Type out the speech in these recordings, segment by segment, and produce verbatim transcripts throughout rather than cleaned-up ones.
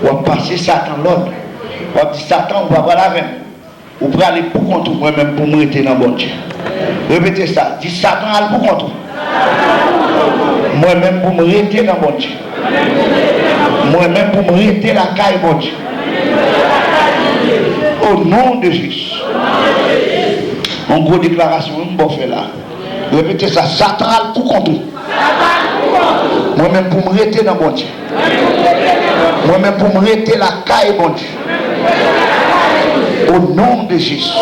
W ap pase Satan lòd. W ap di, Satan, ou pa pral avè m. Ou prale pou kont ou, mwen menm pou m rete nan Bondye. Repete sa. Di, Satan, al pou kont ou. Mwen menm pou m rete nan Bondye. Mwen menm pou m rete lakay Bondye. O non de Jezi. Yon gwo deklarasyon wi m ba w fè la. Repete sa. Satan al pou kont ou. Mwen menm pou m rete nan Bondye. Mwen menm pou m rete lakay Bondye. O non de Jezi.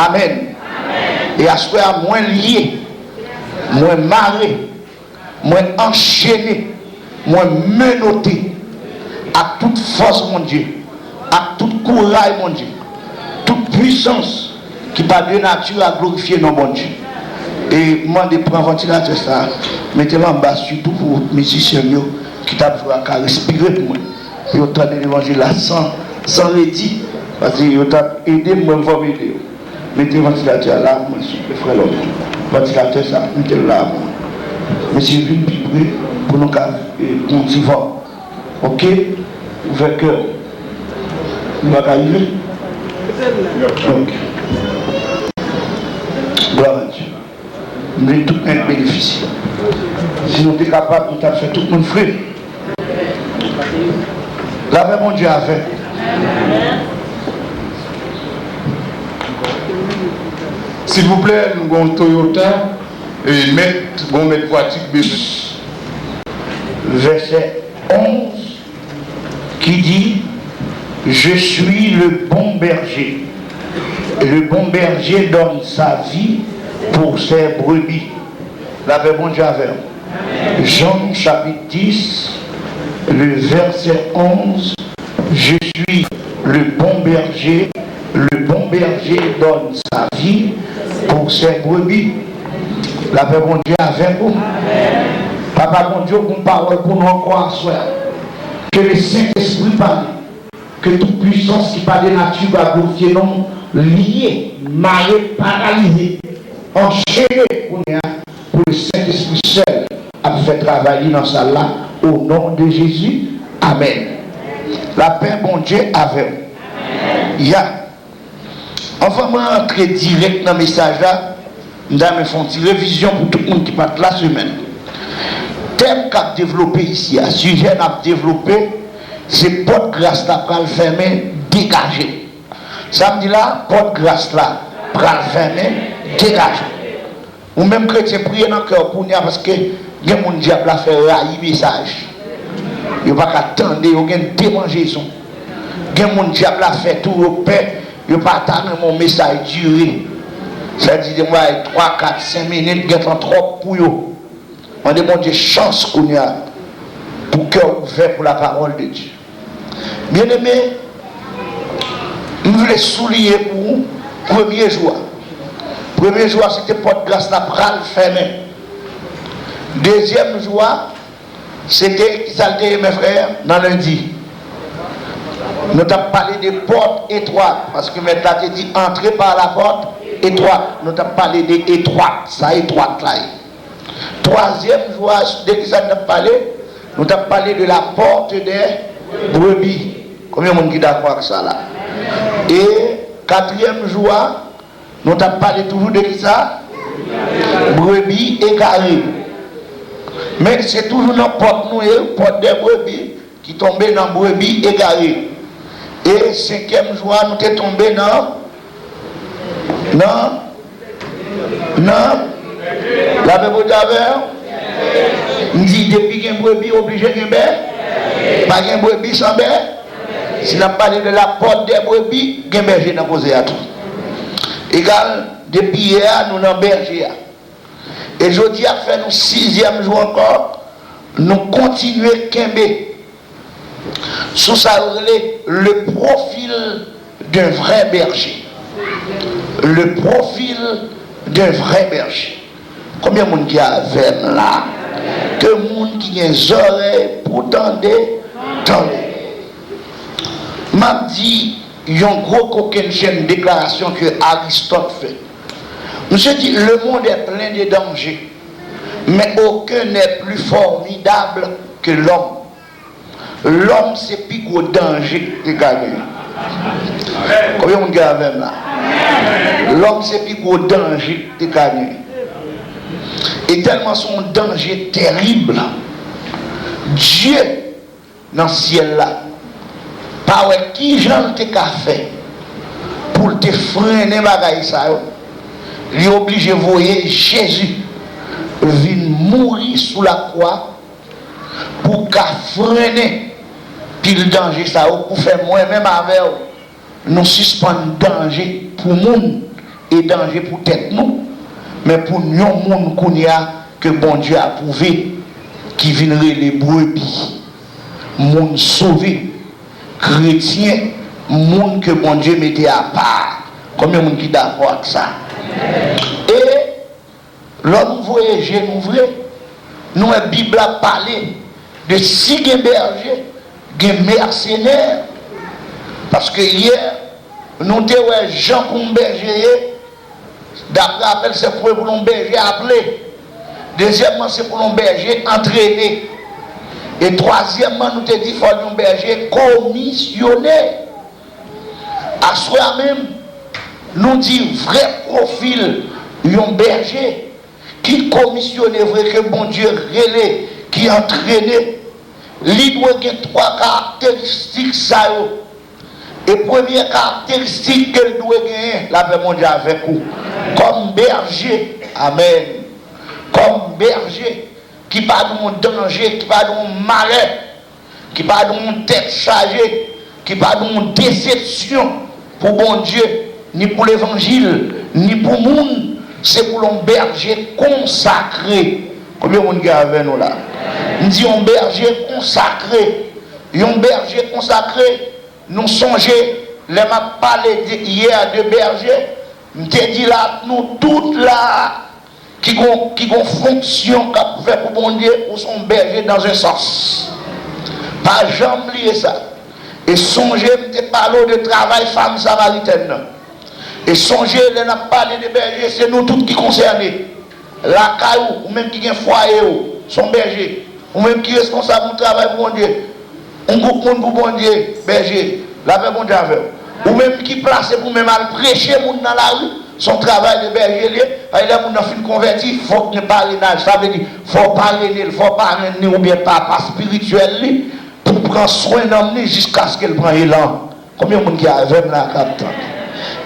Amèn. E aswè a, mwen lye, mwen mare, mwen anchene, mwen menote ak tout fòs Bondye, ak tout kouray Bondye, tout pwisans ki pa de nati a glorifye non Bondye. E m mande pran vantilatè sa a, mete l anba sitou pou mizisyen m yo ki t ap jwe a ka respire pou mwen, pou yo tande levanjil la san, san redi, paske yo t ap ede m, mwen m fò m ede yo. Mete vantilatè a la pou mwen, souple, frè Lòm. Vantilatè sa, mete l la pou mwen. Mesye, vin pi pre pou nou ka, eh, pran ti vòb. Oke? Ouvè kè w. Nou pa ka rive? Oke. Glwa a Dye. M vle tout moun benefisye. Si nou te kapab, nou t ap fè tout moun fre. Lapè Bondye avè. Silvouplè, nou gon Toyota, e mèt, gon mèt vwati k bezwen. Vèsè onz ki di, Je suis le bon berger. Le bon berger donne sa vie pour ses brebis. Lapè Bondye avè w. Jan chapit dis, le vèsè onz, Je suis le bon berger, le bon berger donne sa vie pour ses brebis. Lapè Bondye avèk ou. Papa Bondye, ou gon pawòl pou nou ankò aswè a. Ke le Sentespri pale. Ke tout pwisans ki pa de nati va glorifye non l, lye, mare, paralize, anchene kounye a, pou le Sentespri sèl ap fè travay li nan sal la, o non de Jezi, amèn. Lapè Bondye avè w. Ya. Anvan mwen antre dirèk nan mesaj la, m ta renmen fè yon ti revizyon pou tout moun ki pa t la semèn. Tèm k ap devlope isi a, sijè n ap devlope, se pòt gras la pral fèmen, degaje w. Sa m di la, pòt gras la pral fèmen, degaje w. Ou menm kretyen, priye nan kè w kounye a, paske gen moun dyab la fè rayi mesaj. Yo pa ka tande, yo gen demanjezon. Gen moun dyab la fè tou, yo pè, yo pa ta renmen yon mesaj dire. Sa di, de mwa, twa, kat, senk minit, gentan twòp pou yo. Mande Bondye chans kounye a, pou kè w ouvè pou la parole de Dieu. Byeneme, m vle souliye pou premye jou a. Premye jou a, se te pòt gras la pral fèmen. Dezyèm jou a, se te, ki sa l te ye, mè frè, nan lendi? Nou t ap pale de pòt etwat, paske mèt la te di, Entrez par la porte étroite. Nou t ap pale de etwat, sa etwat la ye. Twazyèm jou a, de ki sa n t ap pale? Nou t ap pale de la porte des brebis. Konbyen moun ki dakò ak sa la? E katriyèm jou a, nou t ap pale toujou de ki sa? Brebi egare. Men se toujou nan pòt nou ye, pòt dè brebi ki tonbe nan brebi egare. E senkyèm jou a, nou te tonbe nan, nan, nan, lapè Bondye avè w. M di, depi gen brebi, oblije gen bè. Pa gen brebi san bè. Si n ap pale de la pòt dè brebi, gen bèje nan koze a tou. Egal, depi yè a, nou nan bèje a. E jodi a fè nou sizyèm jou ankò, nou kontinye kenbe sou sa yo rele le profil d'un vrai berger. Le profil d'un vrai berger. Konbyen moun ki avè m la? Ke moun ki gen zòrèy pou tande, tande. M ap di yon gwo kokennchenn deklarasyon ke Aristòt fè. Misye di, le monde est plein de dangers, mais aucun n'est plus formidable que l'homme. Lòm se pi gwo danje ki te ka genyen. Konbyen moun ki avè m la? Lòm se pi gwo danje ki te ka genyen. E tèlman se yon danje tèrib, Dye nan syèl la pa wè kijan l te ka fè pou l te frennen bagay sa yo. Li oblije voye Jezi vin mouri sou lakwa pou ka frennen pil danje sa yo, pou fè mwen menm avè w, nou sispann danje pou moun e danje pou tèt nou, men pou yon moun kounye a ke Bondye apwouve, ki vin rele brebi, moun sove, kretyen, moun ke Bondye mete apa. Konbyen moun ki dakò ak sa? E lè nou voye je nou vre, nou wè Bib la pale de si gen bèje, gen mèsenè. Paske yè, nou te wè jan pou yon bèje ye, daprè apèl se pou yon bèje aple. Dezyèmman, se pou yon bèje antrene. E twazyèmman, nou te di fò l yon bèje komisyone. Aswè a menm, nou di vrè pwofil yon bèje ki komisyone vre, ke Bondye rele, ki antrene, li dwe gen twa karakteristik sa yo. E premye karakteristik ke l dwe genyen, lapè Bondye avèk ou. Kòm bèje, amèn. Kòm bèje ki pa nan yon danje, ki pa nan yon malè, ki pa nan yon tèt chaje, ki pa nan yon desepsyon pou Bondye, ni pou levanjil, ni pou moun, se pou l yon bèje konsakre. Konbyen moun ki avè nou la? M di yon bèje konsakre. Yon bèje konsakre, nou sonje, lè m ap pale de, yè de bèje, m te di la, nou tout la, ki gon, ki gon fonksyon k ap fè pou Bondye, ou se yon bèje dans un sens. Pa janm bliye sa. E sonje, m te pale w de travay fanm samaritèn nan. E sonje, lè n ap pale de bèje, se nou tout ki konsène. Lakay ou, ou menm ki gen fwaye ou, se yon bèje. Ou menm ki responsab yon travay pou Bondye, yon gwoup moun pou Bondye, bèje, lapè Bondye avè w. Ou menm ki plase pou menm al preche moun nan lari, se yon travay de bèje li ye. Paske lè moun nan fin konvèti, fòk gen parenaj. Sa vle di, fò w parene l, fò w parenn li oubyen papa espirityèl li, pou pran swen nanm li jiskaske l pran elan. Konbyen moun ki avè m la k ap tann?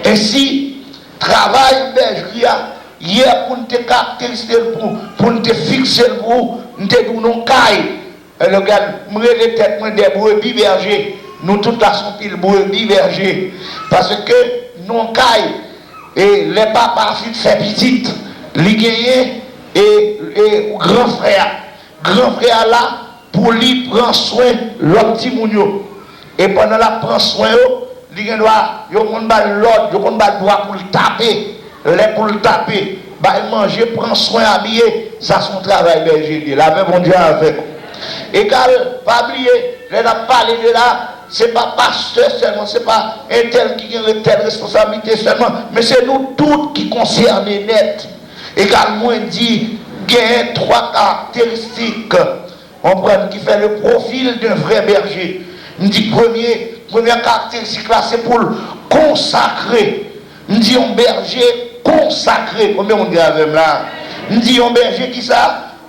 Ensi, travay bèjri a, yè pou n te karakterize l pou, pou n te fikse l pou, m te di w non kay. Alò, gad, m rele tèt mwen des brebis bergers. Nou tout la se yon pil brebi bèje. Paske non kay, e lè papa a fin fè pitit, li genyen, e, e gran frè a. Gran frè a la pou li pran swen lòt timoun yo. E pandan l ap pran swen yo, li gen dwa, yo konn ba l lòd, yo konn ba l dwa pou l tape. Lè pou l tape, bay manje, pran swen, abiye, sa se yon travay bèje li ye. Lapè Bondye avèk ou. Egal, pa bliye, lè n ap pale de la, se pa pastè sèlman, se pa entèl ki gen tèl responsablite sèlman, men se nou tout ki konsène nèt. Egal, mwen di, genyen twa karakteristik, konprann, ki fè le profil d'un vrai berger. M di premye, premyè karakteristik la, se pou l konsakre. M di yon bèje konsakre. Konbyen moun ki avè m la? M di yon bèje ki sa?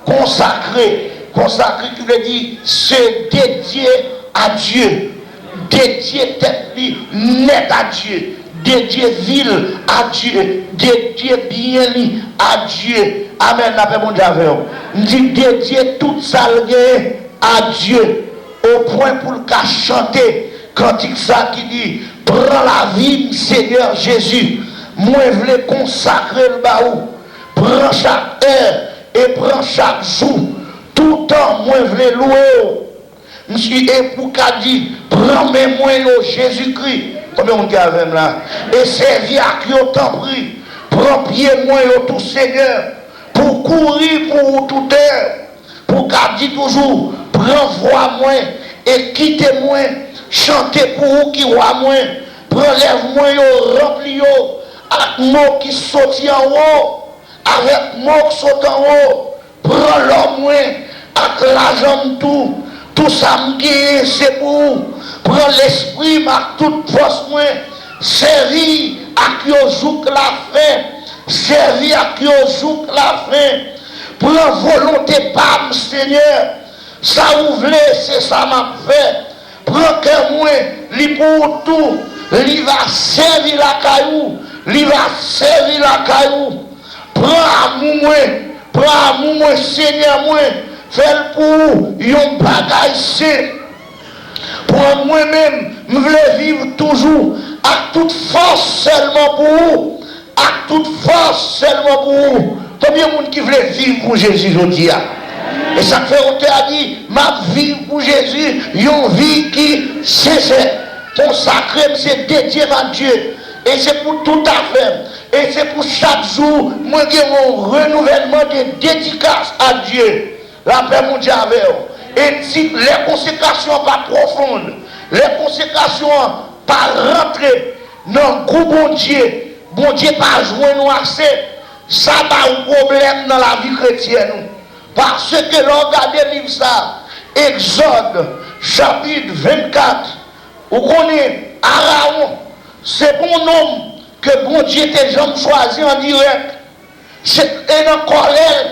Konsakre. Konsakre ki vle di se dedye a Dye. Dedye tèt li nèt a Dye. Dedye vi l a Dye. Dedye byen li a Dye. Amèn. Lapè Bondye avè w. M di dedye tout sa l genyen a Dye, opwen pou l ka chante kantik sa ki di, pran lavi m, Senyè Jezi, mwen vle konsakre l ba ou. Pran chak è e pran chak jou. Toutan mwen vle lwe w. M si e pou ka di, pran men mwen yo, Jezikri. Konbyen moun ki avè m la? E sèvi ak yo, tanpri. Pran pye mwen yo tou, Senyè, pou kouri pou ou toutè. Pou w ka di toujou, pran vwa mwen e kite mwen chante pou ou ki wa mwen. Pran lèv mwen yo, ranpli yo ak mo ki soti anwo, avèk mo k sot anwo. Pran lò mwen ak lajan m tou. Tout sa m genyen, se pou ou. Pran lespri m ak tout fòs mwen. Sèvi ak yo jouk lafen. Sèvi ak yo jouk lafen. Pran volonte pa m, Senyè. Sa ou vle, se sa m ap fè. Pran kè mwen, li pou ou tou. Li va sèvi lakay ou. Li va sèvi lakay ou. Pran amou mwen, pran amou mwen, Senyè mwen, fè l pou ou yon bagay sen. Pran mwen menm, m vle viv toujou ak tout fòs sèlman pou ou, ak tout fòs sèlman pou ou. Konbyen moun ki vle viv pou Jezi jodi a? E sa k fè otè a di, m ap viv pou Jezi, yon vi ki sensè. Konsakre m, se dedye m a Dye. E se pou tout afè m. E se pou chak jou, mwen gen yon renouvèlman de dedikas a Dye. Lapè Bondye avè w. E ti, lè konsekrasyon an pa pwofon, lè konsekrasyon an pa rantre nan gou Bondye, Bondye pa jwenn ou ase, sa ba ou pwoblèm nan lavi kretyèn ou. Paske lè w gade liv sa, Egzòd, chapit vennkat, ou konnen Arawon, se pa yon nonm ke Bondye te janm chwazi an dirèk. Se, e nan kòlè l,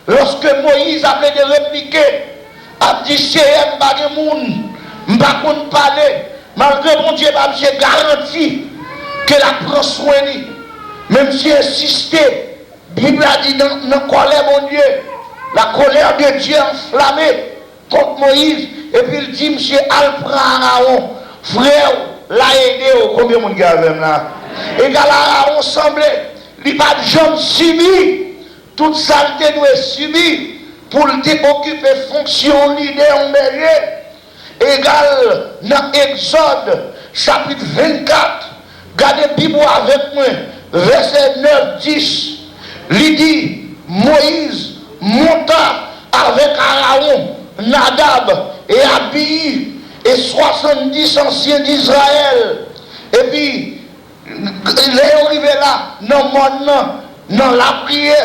lòske Moyiz ap plede replike, ap di, Seyè, m pa gen moun, m pa konn pale, malgre Bondye ba misye garanti ke l ap pran swen li, men misye ensiste. Bib la di, nan, nan kòlè Bondye, la colère de Dieu enflammée kont Moyiz, epi l di misye, al pran Arawon, frè w, l a ede w. Konbyen moun ki avè m la? Egal Arawon sanble, li pa t janm sibi tout sa l te dwe sibi pou l te okipe fonksyon lidè yon bèje. Egal nan Egzòd, chapit vennkat, gade Bib ou avèk mwen, vèsè nèf, dis, li di, Moyiz monta avèk Arawon, Nadab e Abiyi e swasanndis ansyen Dizrayèl. Epi, lè yo rive la, nan mòn nan, nan lapriyè,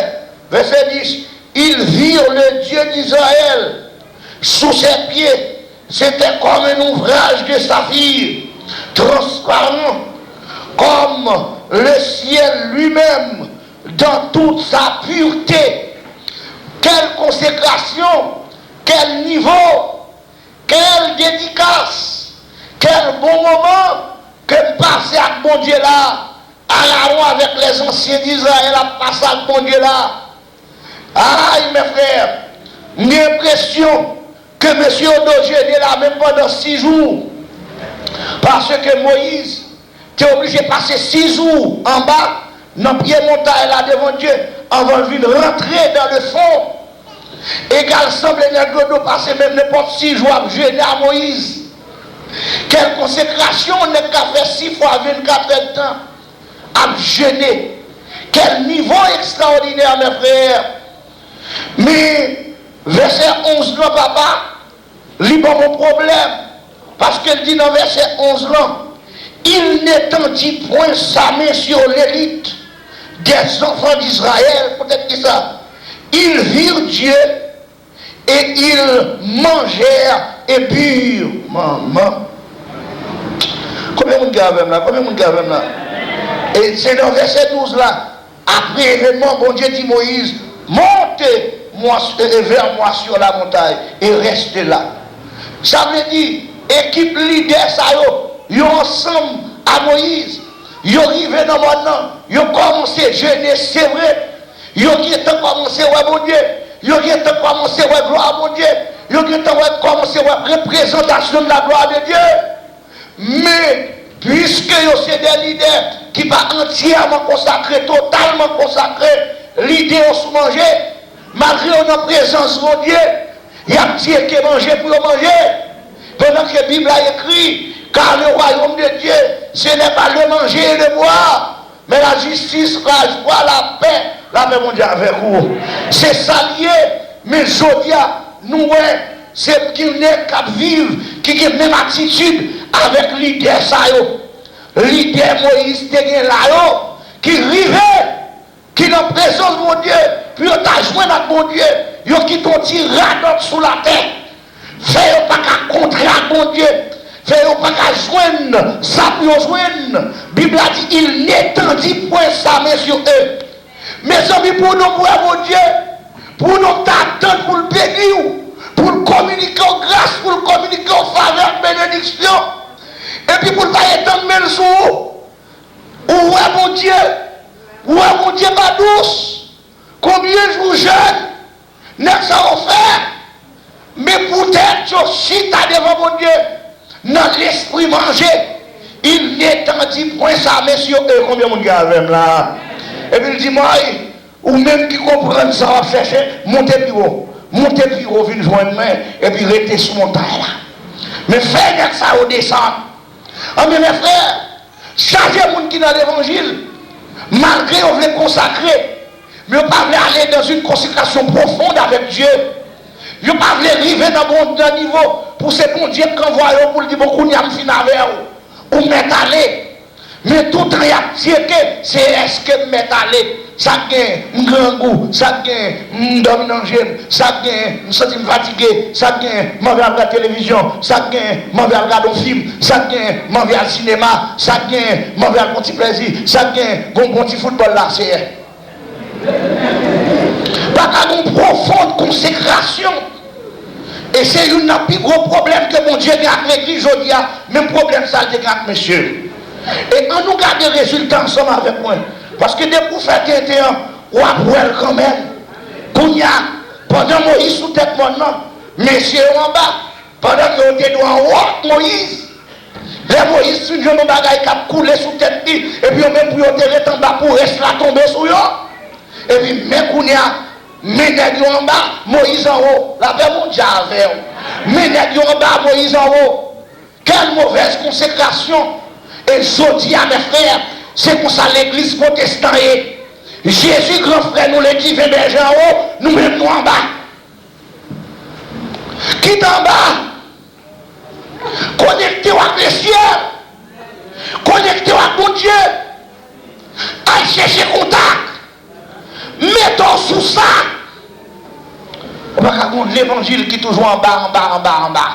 vèsè dis, ils virent le Dieu d'Israël sous ses pieds. C'était comme un ouvrage de saphir, transparent comme le ciel lui-même, dans toute sa pureté. Quelle consécration, quel niveau, quelle dédicace, quel bon moment ke m pase ak Bondye la. Arawon avèk lèzansyen Dizrayèl ap pase ak Bondye la. Ay, mè frè, m gen enpresyon ke mesye yo dwe jene la menm pandan sis jou. Paske Moyiz te oblije pase sis jou anba nan pye montay la devan Dye anvan l vin rantre dans le fond. Egal sanble nèg yo dwe pase menm nenpòt sis jou ap jene a Moyiz. Kèl konsekrasyon nèg ka fè sis fwa vennkat èdtan ap jene. Quel niveau extraordinaire, mes frères! Men vèsè onz lan, papa, li ban m yon pwoblèm. Paske l di nan vèsè onz lan, il n'étendit point sa main sur l'élite des enfants d'Israël. Poutèt ki sa? Ils virent Dieu et ils mangèrent et burent. Manman. Konbyen moun ki avè m la? Konbyen moun ki avè m la? E se nan vèsè douz la, apre evènman, Bondye di Moyiz, monte moi, euh, vers moi sur la montagne et reste là. Sa vle di, ekip lidè sa yo, yo ansanm a Moyiz, yo rive nan mòn nan, yo kòmanse jene, se vre, yo gentan kòmanse wè Bondye, yo gentan kòmanse wè glwa Bondye, yo gentan wè, kòmanse wè reprezantasyon de la gloire de Dieu. Men, piske yo se de lidè ki pa antyèman konsakre, totalman konsakre, lidè yo sou manje, malgre yo nan prezans Bondye, y ap tcheke manje pou yo manje. Pandan ke Bib la ekri, car le royaume de Dieu, ce n'est pas le manger et le boire, mais la justice, la joie, la paix, lapè Bondye avèk ou. Se sa l ye, men jodi a, nou wè, se gen nèg k ap viv, ki gen menm atitid avèk lidè sa yo. Lidè Moyiz te gen la yo, ki rive, ki nan prezans Bondye, pou yo ta jwenn ak Bondye, yo kite yon ti radòt sou latè. Fè yo pa ka kontre ak Bondye. Fè yo pa ka jwenn sa pou yo jwenn. Bib la di, il n'étendit point sa main sur eux. Mezanmi, pou w wè Bondye, pou w ta atann pou l beni w, pou l kominike w gras, pou l kominike w favè ak benediksyon, epi pou l pa etann men l sou ou, ou wè Bondye, ou wè Bondye pa dous. Konbyen jou jèn nèg sa yo fè? Men poutèt yo chita devan Bondye nan lespri manje, il n'étendit point sa main sur eux. Konbyen moun ki avè m la? Epi l di, mwen, ou menm ki konprann sa w ap chèche, monte pi wo. Monte pi wo, vin jwenn mwen, epi rete sou montay la. Men fè nèg sa yo desann. Anben, mè frè, chaje moun ki nan levanjil, malgre yo vle konsakre, men yo pa vle aller dans une consécration profonde avec Dieu. Yo pa vle rive nan bon, nan nivo pou se Bondye k anvwaye w pou l di, bon, kounye a m fin avè w. Ou mèt ale. Men toutan y ap tcheke, se èske m mèt ale. Sa k gen, m grangou. Sa k gen, m dòmi nan je m. Sa k gen, m santi m fatige. Sa k gen, m anvi al gade televizyon. Sa k gen, m anvi al gade yon fim. Sa k gen, m anvi al sinema. Sa k gen, m anvi al pran ti plèzi. Sa k gen, gon bon ti foutbòl la, Seyè. Pa ka gon pwofon konsekrasyon. E se youn nan pi gwo pwoblèm ke Bondye gen ak legliz jodi a, menm pwoblèm sa l te gen ak mesye. E ann nou gade rezilta ansanm avèk mwen. Paske depi w fè tenten an, w ap wè l kanmenm. Kounye a, pandan Moyiz sou tèt mòn nan, mesye yo anba. Pandan ke yo te dwe anwo ak Moyiz, lè Moyiz fin jwenn yon bagay k ap koule sou tèt li, epi yo menm pou yo te ret anba pou rès la tonbe sou yo. Epi men kounye a, men nèg yo anba, Moyiz anwo. Lapè Bondye avè w. Men nèg yo anba, Moyiz anwo. Quelle mauvaise consécration! E jodi a, mè frè, se konsa legliz pwotestan ye. Jezi, gran frè nou, le divin bèje anwo, nou menm nou anba. Kite anba. Konekte w ak lesyèl. Konekte w ak Bondye. Al chèche kontak. Mete w sou sa. Ou pa ka gon levanjil ki toujou anba, anba, anba, anba.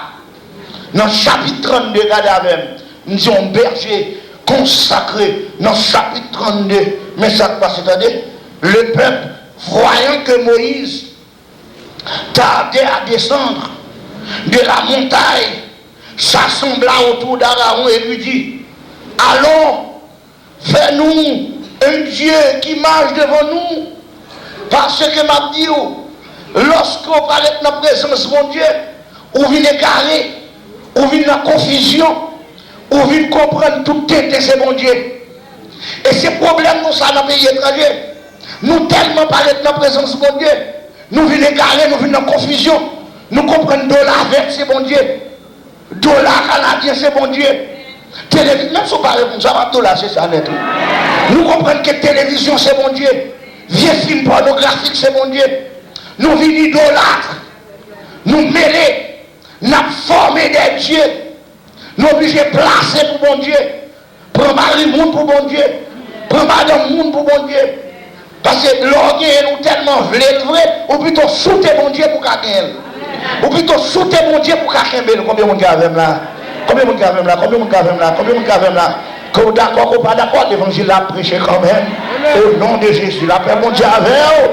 Nan chapit trannde, gade avè m. M di yon bèje konsakre nan chapit trannde. Men sa k pase, tande. Le peuple, voyant que Moïse tardait à descendre de la montagne, s'assembla autour d'Aaron et lui dit, allons, fais-nous un Dieu qui marche devant nous. Paske m ap di w, lòske w parèt nan prezans Bondye, ou vin egare, ou vin nan konfizyon, ou vin konprann tout tenten se Bondye. E se pwoblèm nou sa nan peyi etranje. Nou tèlman parèt nan prezans Bondye, nou vin egare, nou vin nan konfizyon. Nou konprann dola vèt se Bondye. Dola kanadyen se Bondye. Televi-, menm si w pa reponn sa, m ap di w la, se sa nèt, wi. Nou konprann ke televizyon se Bondye. Vye fim pònografik se Bondye. Nou vin idolat. Nou mele. N ap fòme de dye. Nou oblije plase pou Bondye. Pran mari moun pou Bondye. Pran madanm moun pou Bondye. Paske lè w genyen l, ou tèlman vle l vre, ou pito soute Bondye pou w ka genyen l. Ou pito soute Bondye pou w ka kenbe l. Konbyen moun ki avè m la? Konbyen moun ki avè m la? Konbyen moun ki avè m la? Konbyen moun ki avè m la? Ke w dakò, ke w pa dakò, levanjil la ap preche kanmenm. O non de Jezi, lapè Bondye avè w.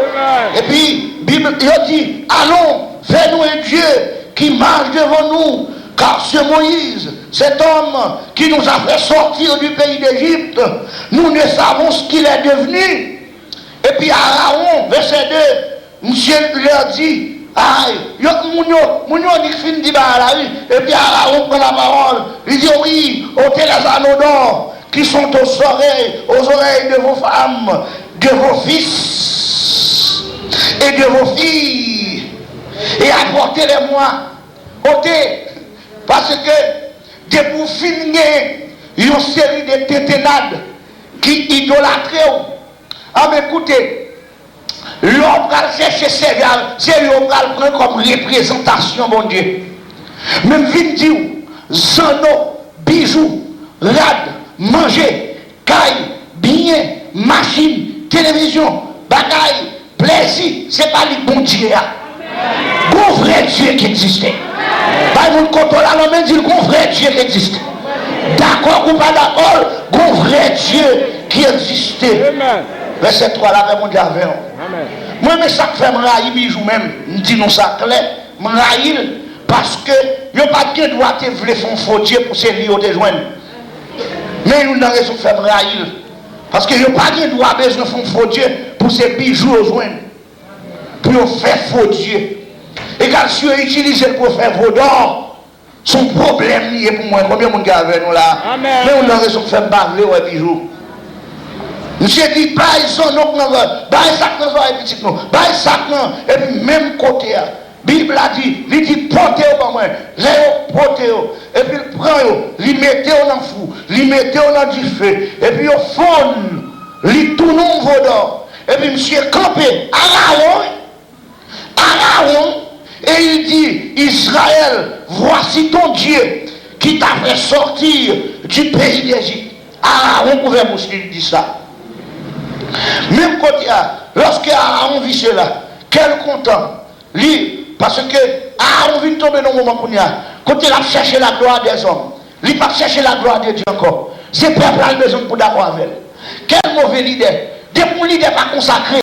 Epi, Bib yo di, allons, fais-nous un Dieu qui marche devant nous, car ce Moïse, cet homme qui nous a fait sortir du pays d'Égypte, nous ne savons ce qu'il est devenu. Epi Arawon, vèsè de, misye lè di, ay, yo, moun yo, moun yo annik fin di bagay la, wi. Epi Arawon pran lapawòl, li di, wi, ôtez les anneaux d'or qui sont aux oreilles, aux oreilles de vos femmes, de vos fils et de vos filles, et apportez-les-moi. Ôtez, paske depi w fin gen yon seri de tentennad ki idolatre w, anben, koute, lè w pral chèche sèvi a, se yo w pral pran kòm reprezantasyon Bondye. Men m vin di w, zanno, bijou, rad, manje, kay, byen, machin, televizyon, bagay, plezi, se pa li Bondye a. Gon vrè Dye ki egziste. Bay moun kote w la nan men, di l gon vrè Dye ki egziste. Dakò ou pa dakò, gon vrè Dye ki egziste. Vèsè twa, lapè Bondye avè w. Mwen, men sa k fè m rayi Bijou menm, m di nou sa klè, m rayi l, paske yo pa t gen dwa te vle fè yon fo Dye pou se li yo te jwenn. Men youn nan rezon k fè m rayi l, paske yo pa gen dwa bezwen fè yon fo Dye pou se Bijou yo jwenn. Pou yo fè fo Dye. Egal si yo itilize l pou yo fè vodò, se yon pwoblèm li ye pou mwen. Konbyen moun ki avè nou la? Men youn nan rezon k fè m pa vle wè Bijou. Misye di, bay zannonk nan zòrèy, bay sa k nan zòrèy pitit nou, bay sa k nan, epi menm kote a, Bib la di, li di, pote yo ban mwen. Lè yo pote yo, epi l pran yo, li mete yo nan fou, li mete yo nan dife, epi yo fonn, li tounen yon vodò. Epi misye kanpe, Arawon, Arawon, et il dit, Israël, voici ton Dieu qui t'a fait sortir du pays d'Égypte. Arawon ouvè bouch li, li di sa. Menm kote a, lòske Arawon vise la, kè l kontan, li, paske Arawon vin tonbe nan yon moman kounye a, kote l ap chèche la gloire des hommes. Li p ap chèche la gloire de Dieu ankò. Se pèp la l bezwen pou dakò avè l. Kèl move lidè! Depi yon lidè pa konsakre,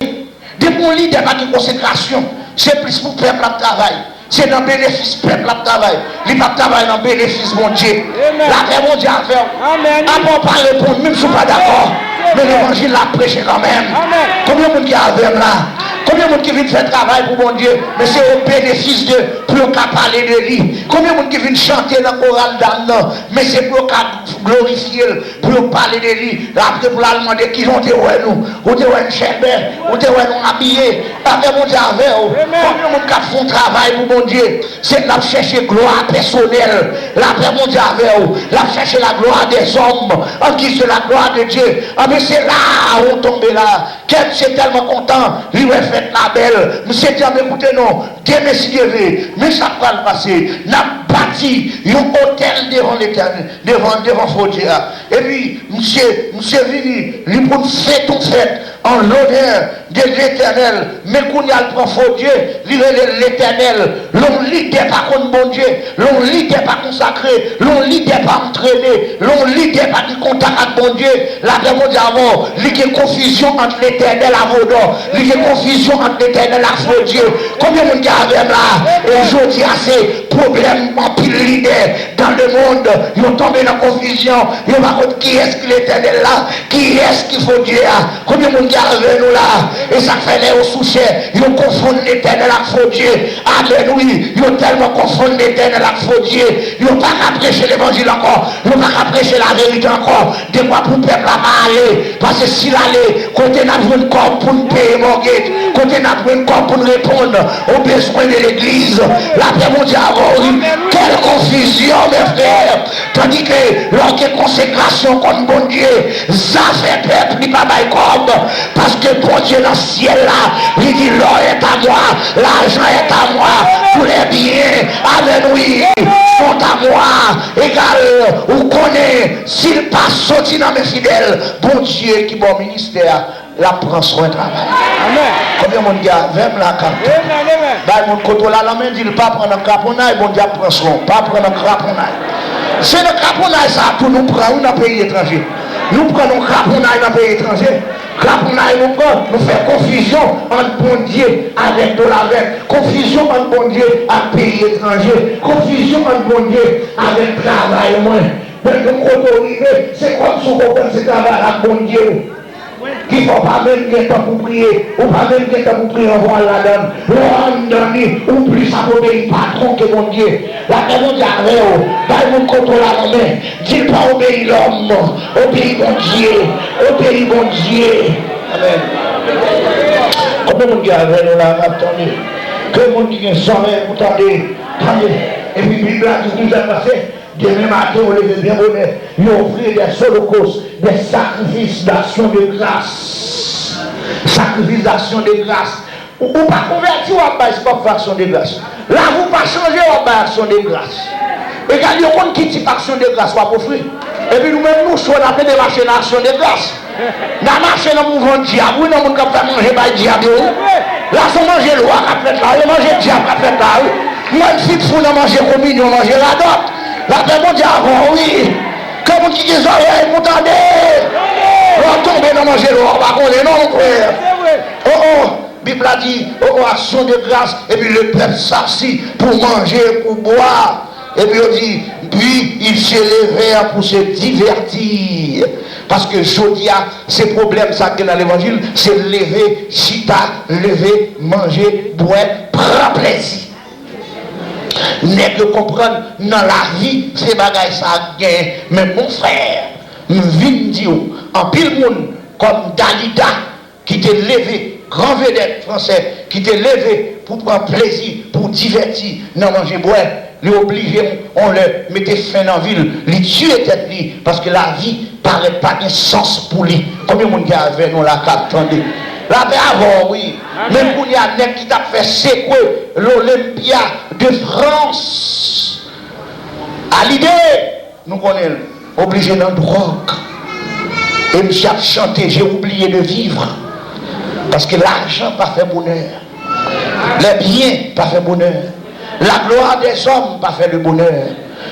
depi yon lidè pa gen konsekrasyon, se plis pou pèp l ap travay. Se nan benefis pèp l ap travay. Li p ap travay nan benefis Bondye. Lapè Bondye avè w. Apa w pa reponn, menm si w pa dakò, men levanjil la ap preche kanmenm. Konbyen moun ki avè m la? Konbyen moun ki vin fè travay pou Bondye, men se o benefis de, pou yo ka pale de li? Konbyen moun ki vin chante nan koral dam nan, men se pou yo ka glorifye l, pou yo pale de li? Apre pou l al mande kijan w te wè nou, ou te wè n chèlbè, ou te wè nou abiye? Lapè Bondye avè w. Konbyen moun k ap fè yon travay pou Bondye, se l ap chèche glwa pèsonèl? Lapè Bondye avè w. L ap chèche la gloire des hommes en guise de la gloire de Dieu. Anben se la a ou tonbe la. Kè misye tèlman kontan, li wè fèt la bèl. Misye di, anben koute non, demen si Dye vle, men sa k pral pase. N ap bati yon otèl devan Letènèl, devan, devan fo Dye a. Epi misye, misye vini, li pou n fete yon fèt en l'honneur de l'Éternel. Men kounye a l pran fo Dye, li rele l Letènèl. Lè yon lidè pa konn Bondye, lè yon lidè pa konsakre, lè yon lidè pa antrene, lè yon lidè pa gen kontak ak Bondye, lapè Bondye avè w, li gen konfizyon ant Letènèl a vodò, li gen konfizyon ant Letènèl ak fo Dye. Konbyen moun ki avè m la? E jodi a se pwoblèm anpil lidè dans le monde, yo tonbe nan konfizyon, yo pa konn kiyès ki Letènèl la, kiyès ki fo Dye a. Konbyen moun ki avè nou la? E sa k fè lè yo sou chè, yo konfonn Letènèl ak fo Dye. Amèn wi, yo tèlman konfonn Letènèl ak fo Dye, yo pa ka preche levanjil ankò, yo pa ka preche laverite ankò. Dekwa pou pèp la pa ale, paske si l ale, kote n ap jwenn kòb pou n peye mortgage? Kote n ap jwenn kòb pou n reponn aux besoins de legliz? Lapè Bondye avè w wi. Quelle confusion, mes frères! Tandike lè w gen konsekrasyon kont Bondye, zafè pèp li pa bay kòb, paske Bondye nan syèl la, li di, l'or est à moi, l'argent est à moi, tous les biens, amèn wi, sont à moi. Egal, ou konnen, si l pa soti nan men fidèl, Bondye ki ba w ministè a, l ap pran swen travay. Konbyen moun ki avè m la? Kapte. Bay moun kote w la nan men, di l, pa pran nan kraponnay, Bondye ap pran swen w. Pa pran nan kraponnay. Se nan kraponnay sa a tou nou pran wi nan peyi etranje. Nou pran nan kraponnay nan peyi etranje. Kraponnay nou pran, nou fè konfizyon ant Bondye avèk dola vèt, konfizyon ant Bondye ak peyi etranje, konfizyon ant Bondye avèk travay mwen. Menm yon kote w rive, se kòmsi w konprann se travay ak Bondye w. Ki fè w pa menm gen tan pou priye, ou pa menm gen tan pou priye anvan w al ladan l. Lè w anndan li, ou plis ap obeyi patwon ke Bondye. Lapè Bondye avè w. Bay moun kote w la lanmen. Di l pa obeyi lòm, obeyi Bondye. Obeyi Bondye. Amèn. Konbyen moun ki avè nou la k ap tande? Ke moun ki gen zòrèy pou tande, tande. Epi Bib la di, wi, sa pase. Demen maten, yo leve byen bonè, yo ofri des holocaustes, des sacrifices d'action de grâce. Sacrifice d'action de grâce. Ou, ou pa konvèti, w ap bay, se p ap fè aksyon de gras. Lavi w pa chanje, w ap bay aksyon de gras. Egal, yo konn ki tip aksyon de gras w ap ofri. Epi nou menm, nou cho, n ap ede mache nan aksyon de gras. N a mache nan mouvman dyab, wi, nan moun k ap fè manje bay dyab yo, wi. La se manje lwa k ap fèt la, wi, manje dyab k ap fèt la, wi. Mwen m fin fou nan manje kominyon, manje radòt. Lapè Bondye avè w, wi. Ke moun ki gen zòrèy pou tande. Lè w tonbe nan manje lò, w pa konnen non, mon frè. O, o, Bib la di, o, o, aksyon de gras, epi le pèp s'assit pou manje, pou bwè. Epi yo di, puis ils se levèrent pour se divertir. Paske jodi a, se pwoblèm sa k gen nan levanjil, se leve, chita, leve, manje, bwè, pran plezi. Nèg yo konprann nan lavi, se bagay sa k genyen. Men mon frè, m vin di w, anpil moun, kòm Dalida, ki te leve, gran vedèt fransè, ki te leve pou pran plezi, pou divèti nan manje bwè, li oblije yon lè mete fen nan vi l, li tiye tèt li, paske lavi parèt pa gen sans pou li. Konbyen moun ki avè nou la k ap tande? Lapè avè w, wi. Men kounye a, nèg ki t ap fè sekwe l'Olympia de France, Hallyday, nou konnen l, oblije nan dwòg. E misye ap chante, j'ai oublié de vivre. Paske lajan pa fè bonè. Les biens pa fè bonè. La gloire des hommes pa fè le bonheur.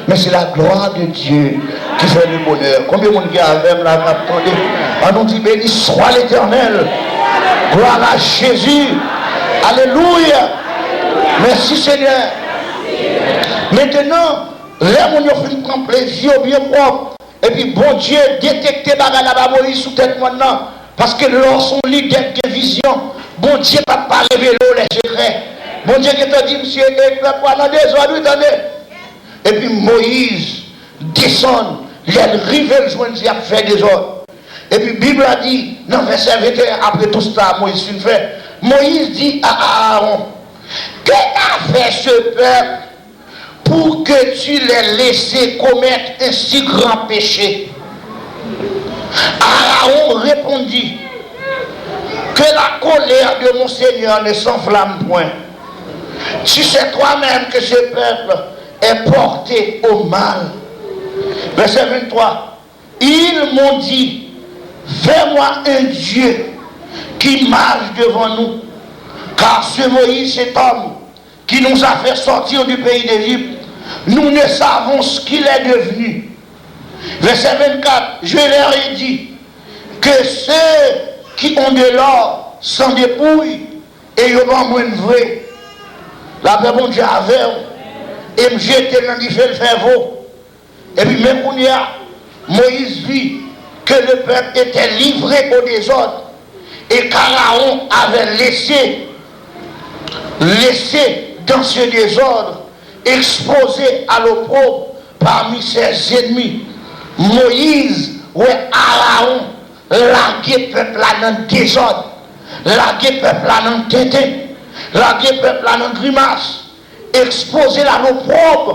Men se la gloire de Dieu ki fè le bonheur. Konbyen moun ki avè m la k ap tande? An nou di, béni soit l'Éternel. Gloire à Jésus. Alelouya. Mèsi Senyè. Mentenan, lè moun yo fin pran plezi yo byen pwòp, epi Bondye detekte bagay la ba Moyiz sou tèt mòn nan, paske lè w se yon lidè k gen vizyon, Bondye p ap pa revele w lè sekrè. Bondye gentan di, misye, e pèp la nan dezòd, wi, tande. Epi Moyiz desann, lè l rive, l jwenn y ap fè dezòd. Epi Bib la di, nan vèsè venteyen, après tout ça, Moïse fin fè, Moïse dit à Aaron, que t'a fait ce peuple pour que tu les laisses commettre un si grand péché? Aaron répondit, que la colère de mon Seigneur ne s'enflamme point. Tu sais toi-même que ce peuple est porté au mal. Verset vingt-trois. Ils m'ont dit, fais-moi un Dieu qui marche devant nous, car ce Moïse, cet homme qui nous a fait sortir du pays d'Égypte, nous ne savons ce qu'il est devenu. Verset vingt-quatre, je leur ai dit que ceux qui ont de l'or s'en dépouillent, e yo ban mwen vre. Lapè Bondye avè w. E m jete l nan dife, l fè vo. Epi men kounye a, Moïse vit que le peuple était livré au désordre et qu'Aaron avait laissé, laissé dans ce désordre, exposé à l'opprobre parmi ses ennemis. Moyiz wè Arawon lage pèp la nan dezòd, lage pèp la nan tenten, lage pèp la nan grimas, ekspoze l a lopwòb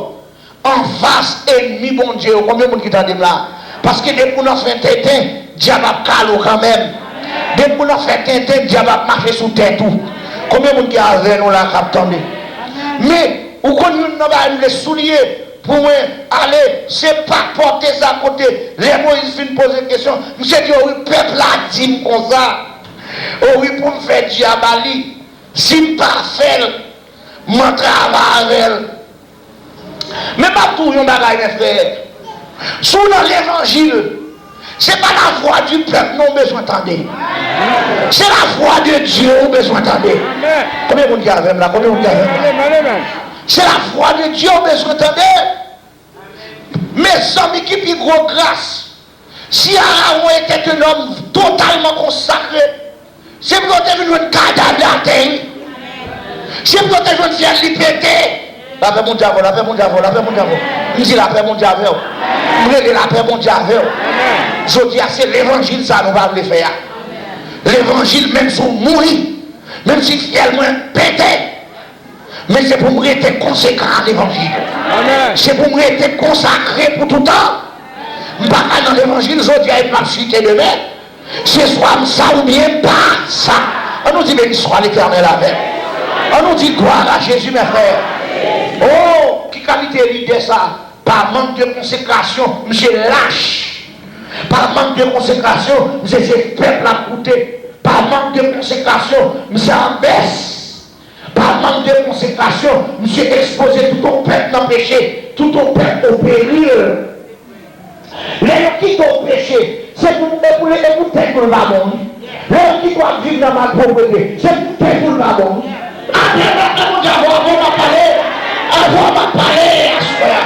anfas ènmi Bondye yo. Konbyen moun ki tande m la? Paske depi w nan fè tenten, dyab ap kale w kanmenm. Depi w nan fè tenten, dyab ap mache sou tèt ou. Konbyen moun ki avè nou la k ap tande? Men, ou konn youn nan bagay m vle souliye pou mwen ale, se pa pòte sa kote. Lè Moyiz fin poze kesyon, misye di, o wi, pèp la di m konsa. O wi, pou m fè dyab ale. Si m pa fè l, m antrave avè l. Men m ap di w yon bagay, men frè. Si w nan levanjil, se pa la voix du peuple non w bezwen tande. Se la voix de Dieu ou bezwen tande. Konbyen moun ki avè m la? Konbyen moun ki avè m la? Se la voix de Dieu ou bezwen tande. Mezanmi, ki pi gwo gras! Si Arawon était un homme totalement consacré, se pou yo te vin jwenn kadav la atè, wi. Se pou yo te jwenn fyèl li pete. Lapè Bondye avè w, lapè Bondye avè w, lapè Bondye avè w. M di lapè Bondye avè w. M rele lapè Bondye avè w. Jodi a, se levanjil sa nou pa vle fè a. Levanjil, menm si w mouri, menm si fyèl mwen pete, men se pou m rete konsekan a levanjil. Se pou m rete konsakre pou toutan. M pa ka nan levanjil jodi a epi m ap chite demen. Se swa m sa oubyen m pa sa. An nou di, béni soit l'Éternel avè m. An nou di, gloire à Jésus, mes frères. Oh, ki kalite lidè sa? Pa mank de konsekrasyon, misye lach. Pa mank de konsekrasyon, misye se pèp l ap koute. Pa mank de konsekrasyon, misye an bès. Pa mank de konsekrasyon, misye ekspoze tout yon pèp nan peche, tout yon pèp o peril. Lè yo kite w peche, se pou, e pou, e pou tèt ou l pa bon, wi. Lè yo kite w ap viv nan malpwoprete, se pou tèt ou l pa bon, wi. Apre, apre, Bondye, avè w, avè w m ap pale, avè w m ap pale aswè a.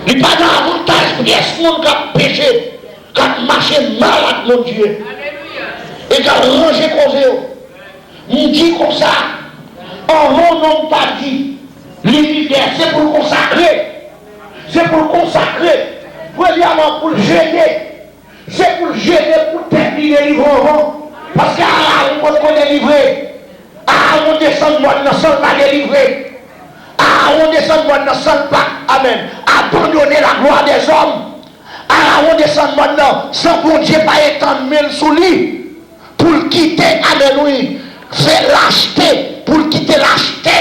Li pa nan avantaj pyès moun k ap peche, k ap mache mal ak Bondye, e k ap ranje koze yo. M di konsa, anvan yon nonm ta di li lidè, se pou l konsakre. Se pou l konsakre. Premyèman, pou l jene. Se pou l jene pou tèt li delivre anvan. Paske Arawon potko delivre. Arawon desann mòn nan san l pa delivre. Arawon desann mòn nan san l pa, amèn, abandone la gloire des hommes. Arawon desann mòn nan san Bondye pa etann men l sou li. Pou l kite, amèn, wi, fè lachte, pou l kite lachte,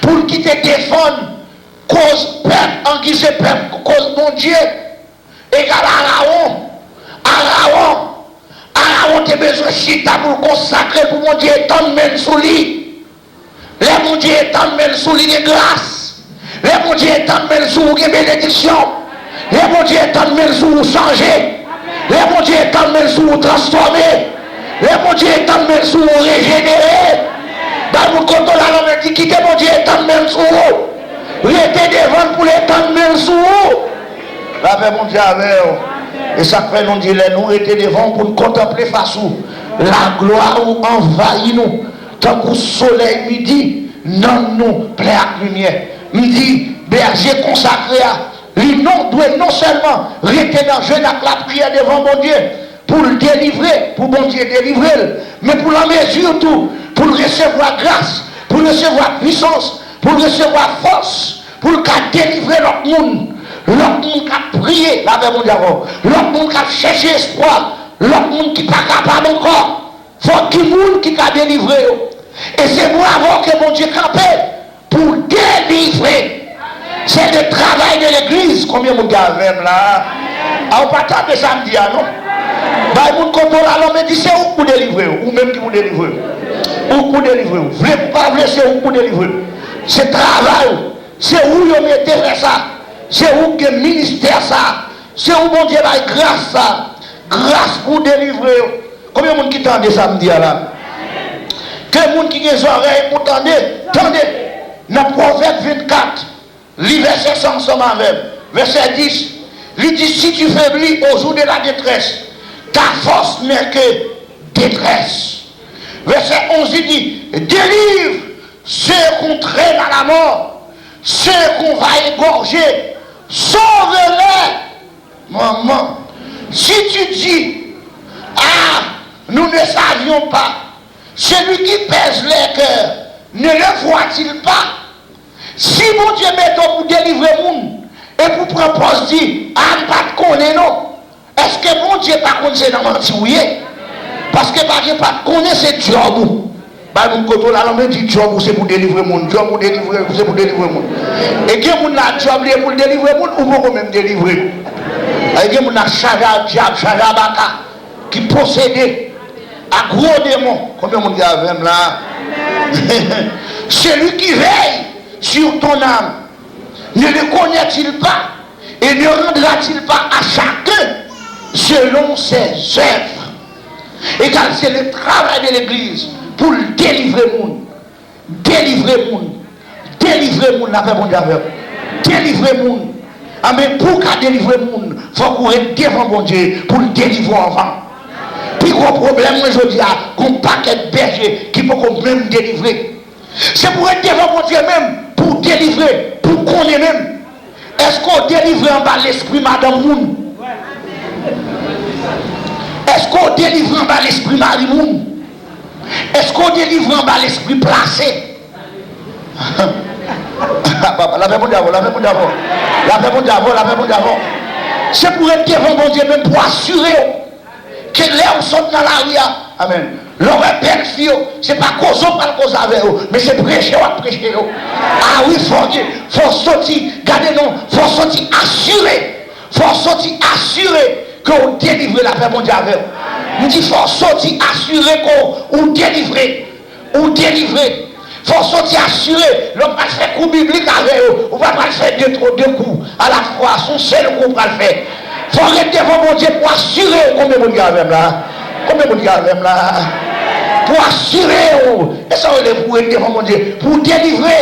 pou l kite defann koz pèp, angize pèp, koz Bondye, egal Arawon. Arawon, Arawon te bezwen chita pou l konsakre l, pou Bondye etann men l sou li. Lè Bondye etann men l sou li, gen gras. Lè Bondye etann men l sou ou, gen benediksyon. Lè Bondye etann men l sou ou, chanje. Lè Bondye etann men l sou ou, transfòme. Lè Bondye etann men l sou ou, rejenere. Bay moun kote w la, lanmen di, kite Bondye etann men l sou ou. Rete devan l pou l etann men l sou ou. Lapè Bondye avè w. E sa k fè nou di, lè nou rete devan w pou n kontanple fas ou, laglwa ou anvayi nou. Tankou solèy midi, nanm nou plen ak limyè. M di, bèje konsakre a, li non, dwe non sèlman rete nan jèn ak lapriyè devan Bondye, pou l delivre, pou Bondye delivre l, men pou l an mezi tou, pou l resevwa gras, pou l resevwa pwisans, pou l resevwa fòs, pou l ka delivre lòt moun. Lòt moun k ap priye, lapè Bondye avè w. Lòt moun k ap chèche espwa, lòt moun ki pa kapab ankò. Fò gen moun ki ka delivre yo. E se bravè w ke Bondye kanpe pou delivre. C'est le travail de l'église. Konbyen moun ki avè m la? A, ou pa tande sa m di a, non? Bay moun kote w la, lanmen di, se ou k pou delivre yo. Ou menm ki pou delivre yo. Ou k pou delivre yo. Vle pou pa vle, se ou k pou delivre yo. Se travay ou. Se ou yo mete fè sa. Se ou k gen ministè sa. Se ou Bondye bay gras sa. Gras pou delivre yo. Konbyen moun ki tande sa m di a la? Ke moun ki gen zòrèy pou tande, tande. Nan Pwovèb vennkat, li vèsè sa ansanm avè m. Vèsè dis, li di, si tu faiblis au jour de la détresse, ta force n'est que détresse. Vèsè onz, li di, délivre ceux qu'on traîne à la mort, ceux qu'on va égorger, sauve-les. Manman, si tu dis, ah, nous ne savions pas, celui qui pèse les cœurs ne le voit-il pas? Si Bondye mete w pou delivre moun, epi w pran pòz di, ah, m pa t konnen non. Èske Bondye pa konn se nan manti w ye? Paske pa gen pa t konnen, se djòb ou. Bay moun kote w la, lanmen di djòb ou se pou delivre moun. Djòb ou delivre, se pou delivre moun. E gen moun la, djòb li e pou l delivre moun, ou poko menm delivre. E gen moun la, chaje a dyab, chaje a baka, ki posede a gwo demon. Konbyen moun ki avè m la? Celui qui veille sur ton âme ne le connaît-il pas? Et ne rendra-t-il pas à chacun selon ses œuvres? Egal, se le travay de legliz pou l delivre moun. Delivre moun. Delivre moun, lapè Bondye avè w. Delivre moun. Amèn. Pou w ka delivre moun, fòk ou ret devan Bondye pou l delivre w anvan. Pi gwo pwoblèm mwen jodi a, gon pakèt bèje ki poko menm delivre. Se pou ret devan Bondye menm, pou w delivre, pou w konnen menm. Èske w delivre anba lespri madanm moun? Èske w delivre anba lespri mari moun? Èske w delivre anba lespri plase? Lapè Bondye avè w, lapè Bondye avè w. Lapè Bondye avè w, lapè Bondye avè w. Se pou w ret devan Bondye menm pou w asire w. Ke lè w sot nan lari a, amèn, lè w wè bèl fi yo, se pa koze w pral koze avè yo, men se preche w ap preche yo. A wi, fò w, fò w soti, gade non, fò w soti asire. Fò w soti asire ke w delivre, lapè Bondye avè w. M di fò w soti asire ke w delivre. Ou delivre. Fò w soti asire. Lè w pral fè kou biblik avè yo, ou pa pral fè de, de kou alafwa. Se yon sèl kou w pral fè. Fò w ret devan Bondye pou w asire w. Konbyen moun ki avè m la? Konbyen moun ki avè m la? Pou w asire w. E sa w rele pou w ret devan Bondye? Pou w delivre.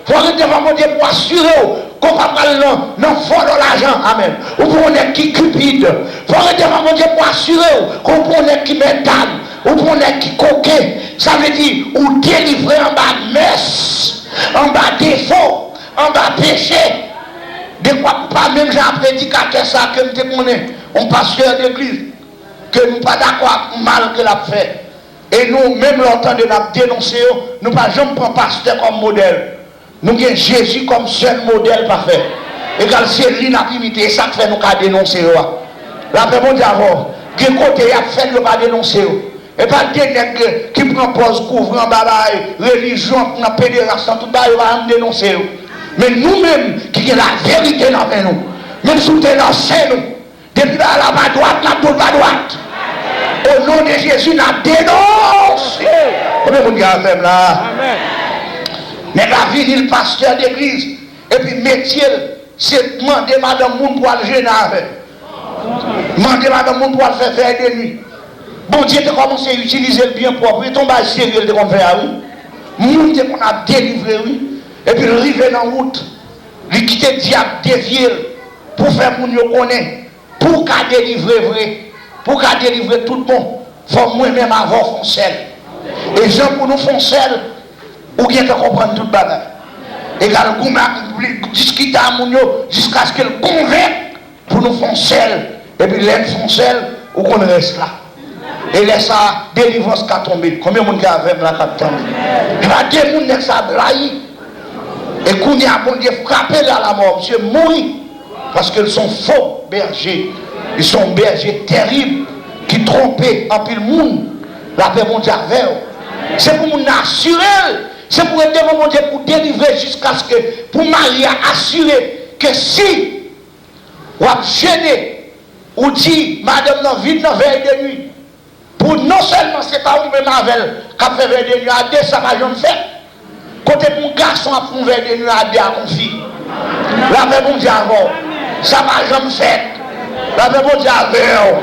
Fò w ret devan Bondye pou w asire w ke w pa pral nan, nan vòlò lajan. Amèn. Ou pa yon nèg ki cupide. Fò w ret devan Bondye pou w asire w ke w pa yon nèg ki mèdam. Ou pa yon nèg ki koken. Sa vle di, ou delivre anba mès, anba defo, anba peche. Dekwa pou pa menm jan a predikatè sa ke m te konnen, yon pastè legliz, ke nou pa dakò ak mal ke l ap fè. E nou, menm lè w tande n ap denonse yo, nou pa janm pran pastè kòm modèl. Nou gen Jezi kòm sèl modèl pafè. Egal, se li n ap imite. E sa k fè nou ka denonse yo a. Lapè Bondye avè w. Gen kote y ap fè l, yo pa denonse yo. E pa de nèg ki pran pòz kouvri anba bagay relijyon, nan pederas, nan tout bagay, yo pa janm denonse yo. Men nou menm ki gen laverite nan men nou, menm si w te nan sen nou, depi bagay la pa dwat, n ap di w l pa dwat. O non de Jezi, n ap denonse. Konbyen moun ki avè m la? Nèg la vini, l pastè legliz, epi metye l se mande madanm moun pou al jene avè l. Mande madanm moun pou al fè vèy de nwi. Bondye te kòmanse itilize l byen pwòp, wi, te yon bagay serye l te konn fè a, wi. Moun te konn ap delivre, wi. Epi l rive nan wout, li kite dyab devye l pou fè moun yo konnen, pou w ka delivre vre, pou w ka delivre tout bon, fò mwen menm avè w fè yon sèl. E jan pou nou fè yon sèl, ou gentan konprann tout bagay. Egal, goumen ak li, diskite a moun yo, jiskaske l konvenk pou nou fè yon sèl. Epi lè n fè yon sèl, ou konn rès la. E lè sa a, delivrans ka tonbe. Konbyen moun ki avè m la k ap tande? Epa de moun nèg sa blayi. E kounye a, Bondye frape l alamò. Misye mouri. Paske l se yon fo bèje. Li se yon bèje tèrib ki twonpe anpil moun. Lapè Bondye avè w. Se pou moun nan asire l. Se pou ret devan Bondye pou delivre jiskaske pou mari a asire ke si w ap jene, ou di madanm nan vin nan vèy de nwi. Pou non sèlman se pa ou menm avè l k ap fè vèy de nwi a de, sa pa janm fèt. Kote pou yon gason ap fè yon vèy de nwi a de ak yon fi? Lapè Bondye avè w. Sa pa janm fèt. Lapè Bondye avè w.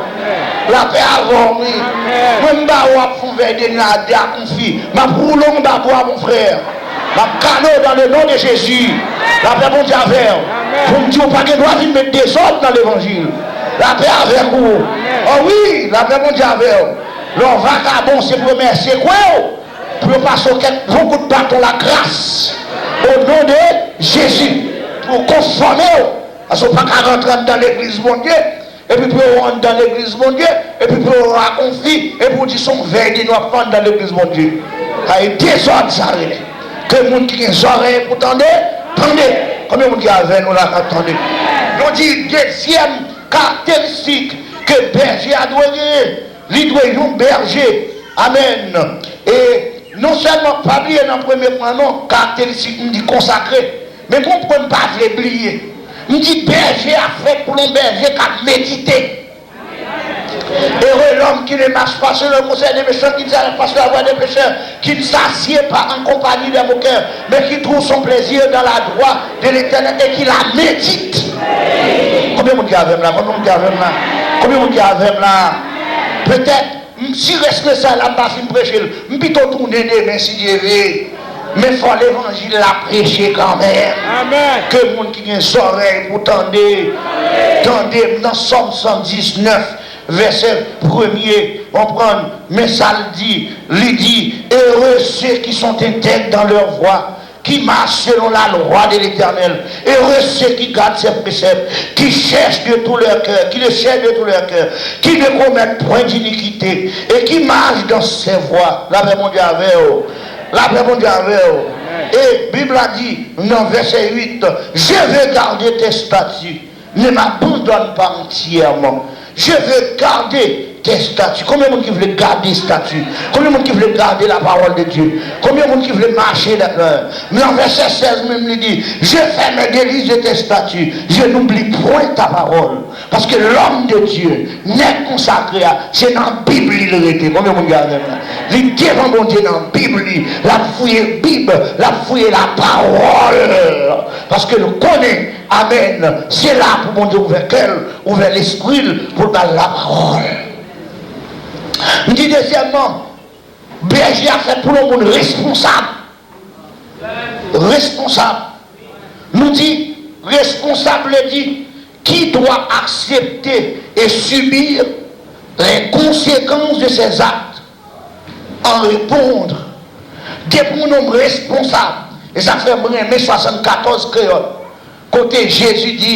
Lapè avè w, wi. Mwen m ba ou ap fè yon vèy de nwi a de ak yon fi. M ap woule w anba bwa, mon frè. M ap kale w dans le nom de Jésus. Lapè Bondye avè w. Pou m di w pa gen dwa vin met dezòd nan levanjil. Lapè avèk ou. O wi, lapè Bondye avè w. Lè w vakabon, se pou yo mèsye kwen w. Pou yo pase w kèk bon kout baton lagras. O non de Jezi. Pou yo konfòme w. Paske w pa ka rantre anndan legliz Bondye. Epi pou yo anndan legliz Bondye, epi pou yo ak yon fi, epi w di se yon vèy de nwi w ap fè anndan legliz Bondye. Sa e dezòd sa rele. Ke moun ki gen zòrèy pou tande, tande. Konbyen moun ki avè nou la k ap tande? Nou di dezyèm karakteristik ke bèje a dwe genyen, li dwe yon bèje. Amèn. E non sèlman, pa bliye nan premye pwen non, karakteristik m di konsakre. Men gon pwen m pa vle bliye. M di bèje a fèt pou l yon bèje k ap medite. Heureux l'homme qui ne marche pas selon le conseil des méchants, qui ne s'arrête pas sur la voie des pécheurs, qui ne s'assied pas en compagnie des moqueurs, mais qui trouve son plaisir dans la loi de l'Éternel et qui la médite. Konbyen moun ki avè m la? Konbyen moun ki avè m la? Konbyen moun ki avè m la? Petèt, m, si rès mesaj la m pa fin preche l, m pito tounen demen si Dye vle. Men fò levanjil la preche kanmenm. Amèn. Ke moun ki gen zòrèy pou tande, tande m nan Sòm san diznèf, vèsè premye, konprann, men sa l di, li di, heureux ceux qui sont intègres dans leur voie, qui marchent selon la loi de l'Éternel, heureux ceux qui gardent ses préceptes, qui cherchent de tout leur cœur, qui le cherchent de tout leur cœur, qui ne commettent point d'iniquité et qui marchent dans ses voies. Lapè Bondye avè w. Lapè Bondye avè w. E Bib la di nan vèsè uit, je veux garder tes statuts, ne m'abandonne pas entièrement. Je veux garder tes statuts. Konbyen moun ki vle gade estati? Konbyen moun ki vle gade la parole de Dieu? Konbyen moun ki vle mache la? Nan vèsè sèz menm li di, je fais mes délices de tes statuts, je n'oublie point ta parole. Paske lòm de Dye, nèg konsakre a, se nan Bib li l rete. Konbyen moun ki avè m la? Li devan Bondye nan Bib li, l ap fouye Bib, l ap fouye lapawòl. Paske l konnen, amèn, se la pou Bondye ouvè kè l, ouvè lespri l, pou l ba l lapawòl. M di dezyèmman, bèje a fèt pou yon moun responsab. Responsab. Nou di, responsab vle di qui doit accepter et subir les conséquences de ses actes en répondre. Depi yon nonm responsab, e sa fè m renmen swasannkatòz kreyòl, kote Jezi di,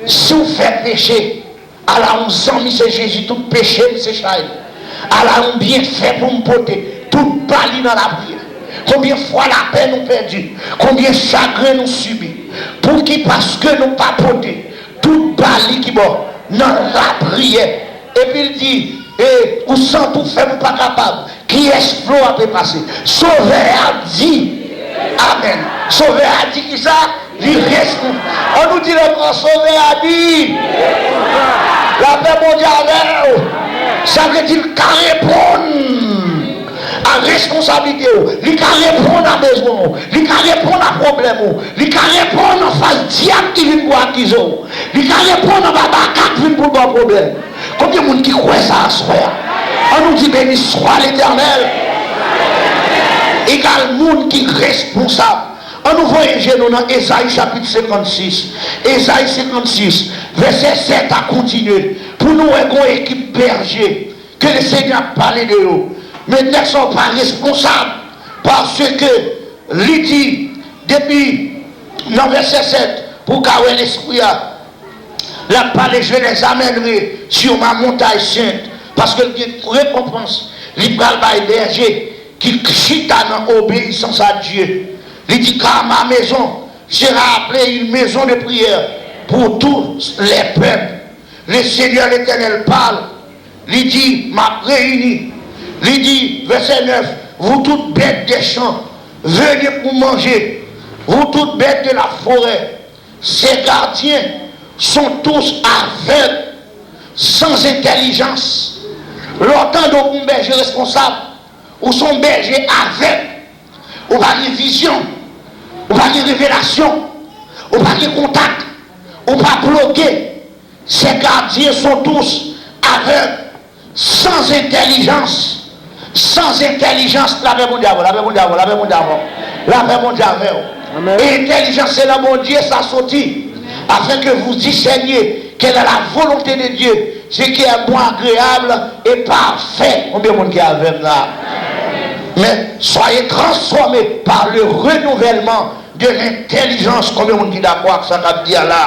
si w fè peche, ala yon zanmi se Jezi, tout peche m se chay. Ala yon byenfè pou m pote, tout ba li nan lapriyè. Konbyen fwa lapenn nou pèdi, konbyen chagren nou sibi. Pouki? Paske nou pa pote, tout ba li kibò? Nan lapriyè. Epi l di, e, ou san tou fèb, ou pa kapab. Kiyès flo a pe pase? Sovè a di. Amèn. Sovè a di kisa? Li responsab. An nou di l ankò, Sovè a di. Lapè Bondye avè w. Sa vle di l ka reponn a responsablite w. Li ka reponn a bezwen w. Li ka reponn a pwoblèm ou. Li ka reponn anfas dyab ki vin pou akize w. Li ka reponn anba baka k vin pou l ba w pwoblèm. Konbyen moun ki kwè sa aswè a? An nou di, béni soit l'Éternel. Egal moun ki responsab. An nou voye je nou nan Ezayi chapit senkannsis. Ezayi senkannsis, vèsè sèt a kontinye. Pou nou wè gon ekip bèje ke Lesenyè ap pale de yo. Men nèg sa yo pa responsab, paske li di, depi nan vèsè sèt, pou w ka wè Lespri a, l ap pale, je les amènerai sur ma montagne sainte, paske l gen rekonpans li pral bay bèje ki chita nan obeyisans a Dye. Li di, car ma maison sera appelée une maison de prière pour tous les peuples. Le Seigneur l'Éternel parle, li di, m ap reyini. Li di, vèsè nèf, vous toutes bêtes des champs, venez pour manger. Vous toutes bêtes de la forêt, ces gardiens sont tous aveugles, sans intelligence. Lè w tande w pou yon bèje responsab, ou se yon bèje avèg. Ou pa gen vizyon. Ou pa gen revelasyon. Ou pa gen kontak. Ou pa ploge. Ces gardiens sont tous aveugles, sans intelligence. Sans intelligence. Lapè Bondye avè w, lapè Bondye avè w, lapè Bondye avè w. Lapè Bondye avè w. Amèn. E entèlijans se nan Bondye sa soti. Afin que vous discerniez quelle est la volonté de Dieu, ce qui est bon, agréable et parfait. Konbyen moun ki avè m la? Men, soyez transformés par le renouvellement de l'intelligence. Konbyen moun ki dakò ak sa k ap di a la?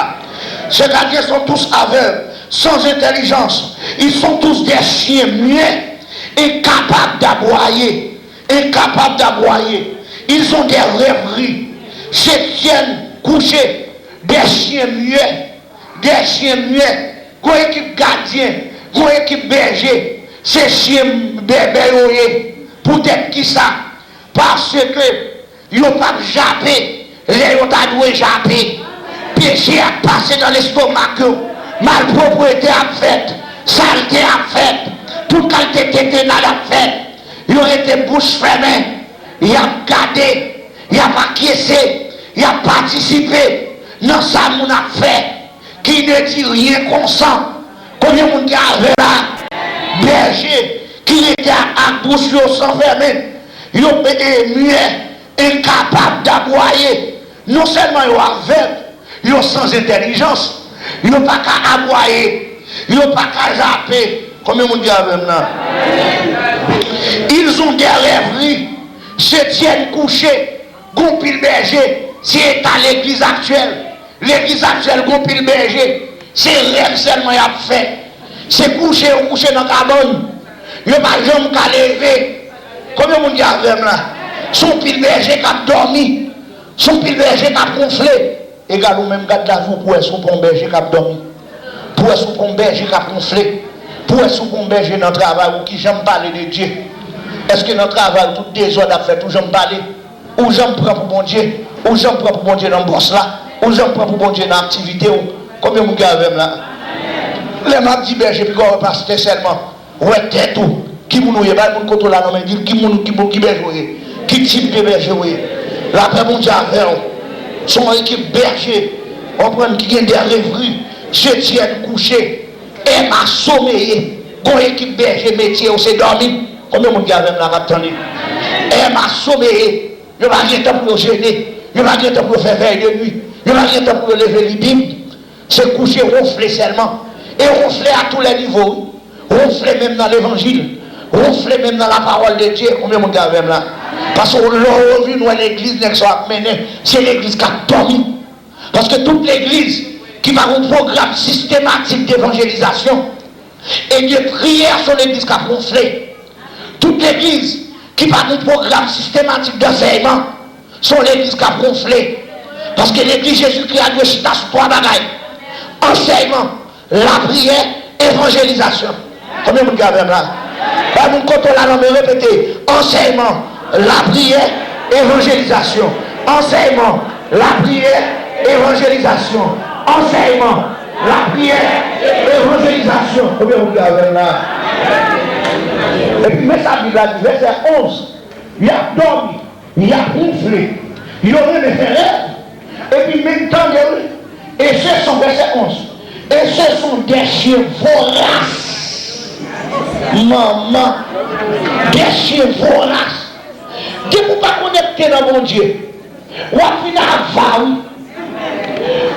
Ces gardiens sont tous aveugles, sans intelligence. Ils sont tous des chiens muets, incapables d'aboyer. Incapables d'aboyer. Ils ont des rêveries, se tiennent couchés, des chiens muets, des chiens muets. Gon ekip gadyen, gon ekip bèje, se chen bèbè yo ye. Poutèt kisa? Paske yo p ap jape lè yo ta dwe jape. Peche ap pase nan lestomak yo. Malpwoprete ap fèt. Salte ap fèt. Tout kalite tetenad ap fèt. Yo rete bouch fèmen. Y ap gade. Y ap akyese. Y ap patisipe nan sa moun ap fè. Qui ne dit rien consent. Konbyen moun ki avè la? Bèje ki rete ak, ak bouch yo san fèmen. Yo, e, myè, enkapab dabwaye. Non sèlman yo avèg, yo san entèlijans. Yo pa ka abwaye. Yo pa ka jape. Konbyen moun ki avè m la? Ils ont des rêveries, se tiennent couchés. Gon pil bèje, se eta legliz aktyèl. Legliz aktyèl gon pil bèje, se rèv sèlman y ap fè. Se kouche yo kouche nan kabann. Yo pa janm ka leve. Konbyen moun ki avè m la? Se yon pil bèje k ap dòmi. Se yon pil bèje k ap wonfle. Egal ou menm, gad lavi w pou w wè si w pa yon bèje k ap dòmi. Pou w wè si w pa yon bèje k ap wonfle. pou wè si w gon bèje nan travay ou ki janm pale de Dye. Èske nan travay ou tout dezòd ap fèt, ou janm pale? Ou janm pran pou Bondye? Ou janm pran pou Bondye nan bòs la? Ou janm pran pou Bondye nan aktivite w? Konbyen moun ki avè m la? Lè m ap di bèje, piga w wè pastè sèlman. Wè tèt ou. Ki moun ou ye? Bay moun kote w la nan men, di l ki moun, ki moun, ki bèje w ye. Ki tip de bèje w ye. Lapè Bondye avè w. Se yon ekip bèje, konprann, ki gen de revri. Dye tyèn kouche. Èm asomeye. Gon ekip bèje, metye yo se dòmi. Konbyen moun ki avè m la k ap tande? Èm asomeye. Yo pa gen tan pou yo jene. Yo pa gen tan pou yo fè vèy de nwi. Yo pa gen tan pou yo leve li bib. Se kouche wonfle sèlman. E wonfle a tou lè nivo, wi. Wonfle menm nan levanjil. Wonfle menm nan lapawòl de Dye. Konbyen moun ki avè m la? Paske lè w vin wè legliz nèg sa yo ap mennen, se legliz k ap dòmi. Paske tout legliz ki pa gon pwogram sistematik devanjelizasyon e de priyè, se yon legliz k ap wonfle. Tout legliz ki pa gon pwogram sistematik dansèyman, se yon legliz k ap wonfle. Paske legliz Jezikri a dwe chita sou twa bagay: ansèyman, lapriyè, evanjelizasyon. Konbyen moun ki avè m la? Bay moun kote w la nan men, repete: ansèyman, lapriyè, evanjelizasyon. Ansèyman, lapriyè, evanjelizasyon. Ansèyman, lapriyè, evanjelizasyon. Konbyen moun ki avè m la? Epi men sa Bib la di, vèsè onz: y ap dòmi, y ap wonfle, yo renmen fè rèv. Epi men tande, wi. Et ce sont, verset onze, et ce sont des chiens voraces. Manman, des chiens voraces. Depi w pa konekte nan Bondye, w ap vin ava, wi.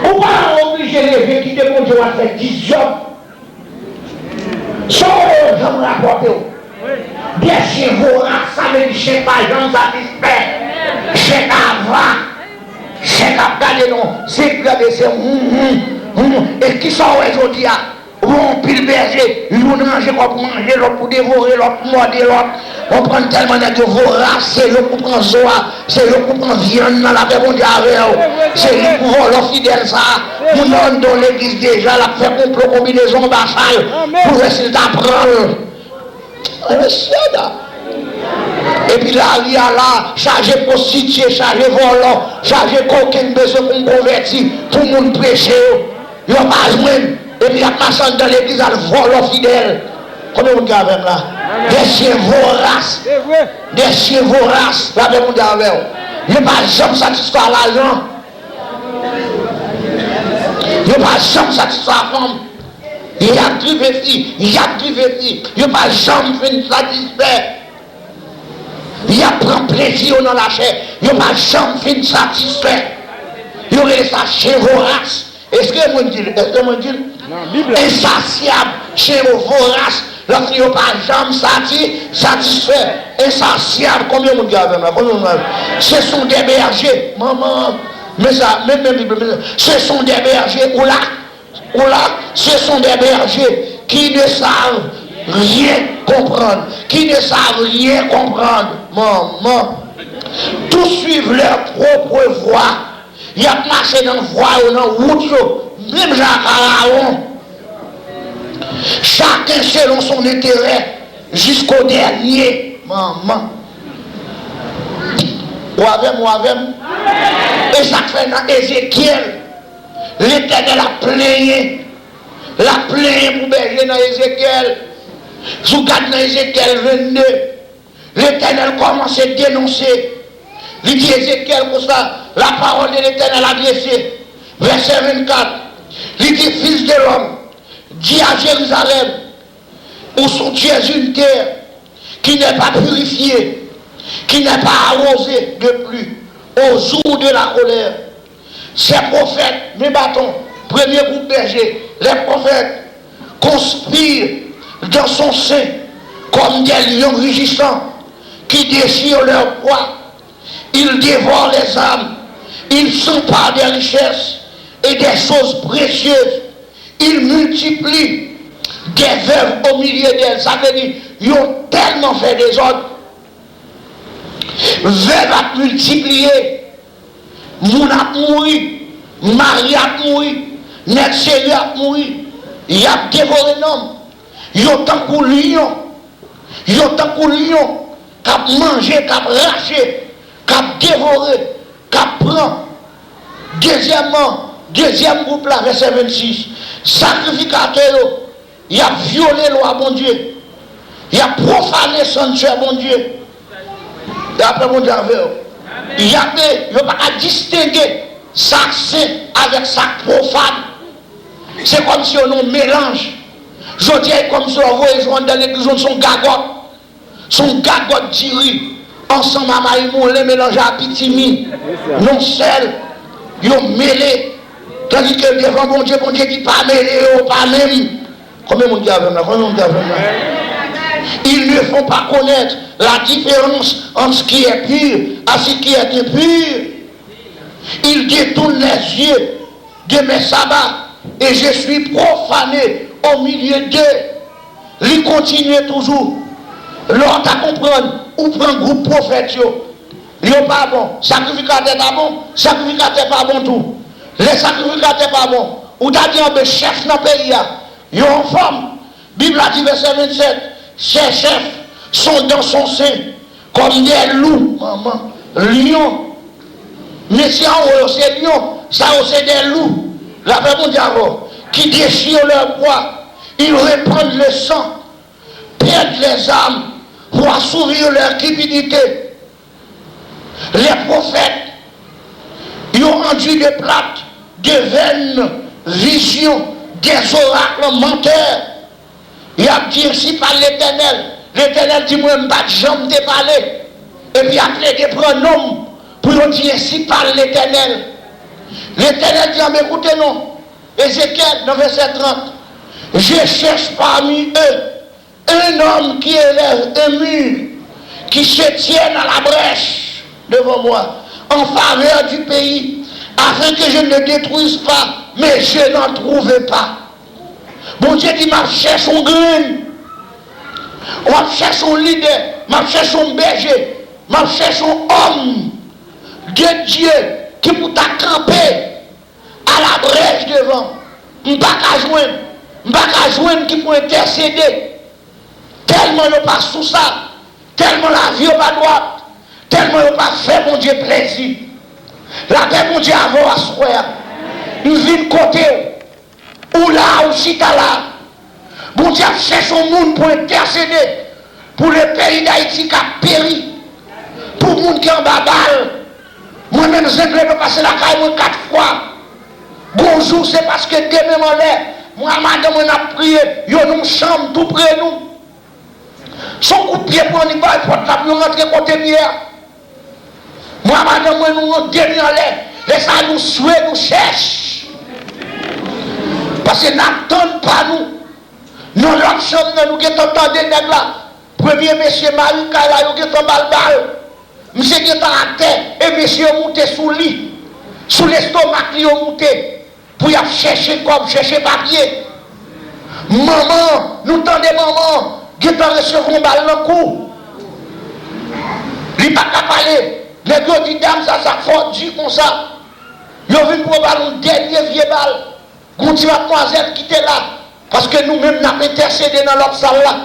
Ou pa oblije leve kite Bondye w al fè dizyòm. Sa w wè yo janm rapòte w. De chen voras, sa vle di chen k pa janm satisfè. Chen k ava. Chen k ap gade non. Se gade, se hum, hum, hum. E kisa w wè jodi a? Ou wè yon pil bèje, youn ranje kò pou manje, lòt pou devore, lòt pou mòde lòt. Konprann, tèlman nèg yo voras, se yo k pou pran zo a, se yo k pou pran vyann nan, lapè Bondye avè w. Se li k pou vòlò fidèl sa a. Moun nan anndan yon legliz deja, l ap fè konplo, konbinezon anba chal pou l wè si l ta pran l. Mesye da. Epi lari a la, chaje pwostitye, chaje vòlò, chaje kokenn, bezwen pou m konvèti, pou moun preche yo. Yo pa jwenn. Epi y ap mache anndan legliz al vòlò fidèl. Konbyen moun ki avè m la? De chen voras. De chen voras. Lapè Bondye avè w. Yo pa janm satisfè a lajan. Yo pa janm satisfè a fanm. Y ap drive fi, y ap drive fi. Yo pa janm fin satisfè. Y ap pran plezi yo nan lachè. Yo pa janm fin satisfè. Yo rele sa chen voras. Èske mwen di l? Èske mwen di l? Nan Bib la. Ensasyab, chen yo voras. Lòt li yo pa janm sati, satisfè. Ensasyab. Konbyen moun ki avè m la? Konbyen moun ki avè m? Ce sont des bergers. Manman, men sa, men, men Bib la, men sa. Ce sont des bergers. Ou la? Ou la? Ce sont des bergers qui ne savent rien comprendre. Qui ne savent rien comprendre. Manman. Tous suivent leur propre voie. Y ap mache nan vwa yo, nan wout yo, menm jan ak Arawon. Chacun selon son intérêt, jusqu'au dernier. Manman. Ou avè m, ou avè m? E sa k fè nan Ezekyèl, Letènèl ap plenyen. L ap plenyen pou bèje nan Ezekyèl. Si w gad nan Ezekyèl vennde, Letènèl kòmanse denonse. Li di Ezekyèl konsa, la parole de l'Éternel adressée, vèsè vennkat, li di: Fils de l'homme, dis à Jérusalem, où sont, tu es une terre qui n'est pas purifiée, qui n'est pas arrosée de pluie, au jour de la colère, ces prophètes, men baton, premye gwoup bèje, les prophètes conspirent dans son sein comme des lions rugissants qui déchirent leur proie. Ils dévorent les âmes, ils s'emparent des richesses et des choses précieuses. Ils multiplient des veuves au milieu d'elles. Sa vle di, yo tèlman fè dezòd. Vèv ap miltipliye. Moun ap mouri. Mari ap mouri. Nèg serye ap mouri. Y ap devore nonm. Yo tankou lyon. Yo tankou lyon k ap manje, k ap rache, k ap devore, k ap pran. Dezyèmman, dezyèm gwoup la, vèsè vennsis, sakrifikatè yo, y ap vyole lwa Bondye. Y ap pwofane sanktè Bondye. Lapè Bondye avè w. Y ap, yo pa ka distenge sa k sen avèk sa k pwofàn. Se kòmsi yo nan yon melanj. Jodi a, e kòmsi w ap voye jou anndan legliz, ou se yon gagòt. Se yon gagòt diri ansanm a mayi moulen melanje a pitimi. Non sèl, yo mele. Tandike devan Bondye, Bondye di pa mele yo, pa menm. Konbyen moun ki avè m la? Konbyen moun ki avè m la? Ils ne font pas connaître la différence entre ce qui est pur et ce qui est impur. Ils détournent les yeux de mes sabbats, et je suis profané au milieu d'eux. Li kontinye toujou. Lè w ta konprann, ou pran gwoup pwofèt yo. Yo pa bon. Sakrifikatè ta bon, sakrifikatè pa bon tou. Lè sakrifikatè pa bon, ou ta di anben chèf nan peyi a, yo anfòm. Bib la di, vèsè vennsèt, ces chefs sont dans son sein comme des loups, manman, lyon. Mesye anwo yo se lyon, sa yo se des loups. Lapè Bondye avè w. Qui déchirent leurs proies, ils répandent le sang, perdent les armes pour assouvir leur cupidité. Les prophètes, ils ont enduit de plâtre, de vaines visions, des oracles menteurs. Y ap di, ensi pale Letènèl. Letènèl di, mwen, m pa t janm te pale. Epi y ap plede pran non m pou yo di, ensi pale Letènèl. Letènèl di, anben, koute non. Ezekyèl, nan vèsè trant, je cherche parmi eux un homme qui élève un mur, qui se tienne à la brèche devant moi, en faveur du pays, afin que je ne le détruise pas, mais je n'en trouve pas. Bondye di, m ap chèche yon grenn, m ap chèche yon lidè, m ap chèche yon bèje, m ap chèche yon òm de Dye ki pou ta kanpe à la brèche devan. M pa ka jwenn, m pa ka jwenn ki pou entèsede. Tèlman yo pa sou sa, tèlman lavi yo pa dwat, tèlman yo pa fè Bondye plezi. Lapè Bondye avè w aswè a. M vin kote w. Ou la, ou chita la. Bondye ap chèche yon moun pou entèsede pou le peyi Dayiti k ap peri, pou moun ki anba bal. Mwen menm, Zenglendo pase lakay mwen kat fwa. Gon jou, se paske de men m anlè, mwen ak madanm mwen n ap priye, yo nan yon chanm tou pre nou. Se yon kout pye pran, li bay pòt la pou yo rantre kote m ye a. Mwen ak madanm mwen, nou, nou de men anlè. Lè sa a, nou swe, nou chèch. Paske n ap tann pa nou. Nan lòt chanm nan, nou gentan tande nèg la. Premye mesye mari kay la, yo gentan ba l bal. Misye gentan atè, e mesye yo moute sou li. Sou lestomak li yo moute. Pou y ap chèche kòb, chèche papye. Manman, nou tande manman, gentan resevwa yon bal nan kou. Li pa ka pale. Nèg yo di dam sa, sa fò di konsa. Yo vin pou yo ba l yon dènye vye bal. Gon ti madmwazèl ki te la, paske nou menm n ap entèsede nan lòt sal la.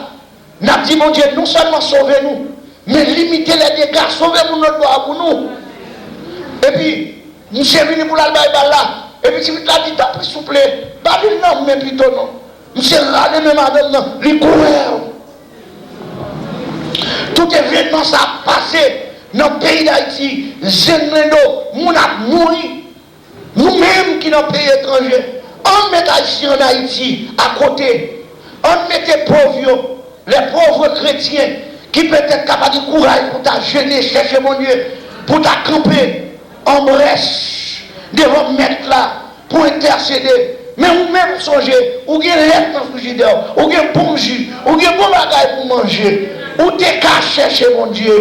N ap di, Bondye, non sèlman sove nou, men limite lè dega, sove moun lòt bò a pou nou. Epi, misye vini pou l al bay bal la. Epi, ti pitit la di, tanpri, souple, ba li l nan men pito non. Misye rale men madanm nan, li kouri. Tout evènman sa ap pase nan peyi Dayiti, Zenglendo, moun ap mouri. Nou menm ki nan peyi etranje, ann met Ayisyen ann Ayiti akote. Ann mete pòv yo, les pauvres chrétiens, ki petèt ka pa gen kouraj pou ta jene, chèche Bondye, pou ta kanpe an brèch devan Mèt la, pou entèsede. Men ou menm, sonje, ou gen lèt nan frijidè w, ou gen bon ji, ou gen bon bagay pou manje. Ou te ka chèche Bondye.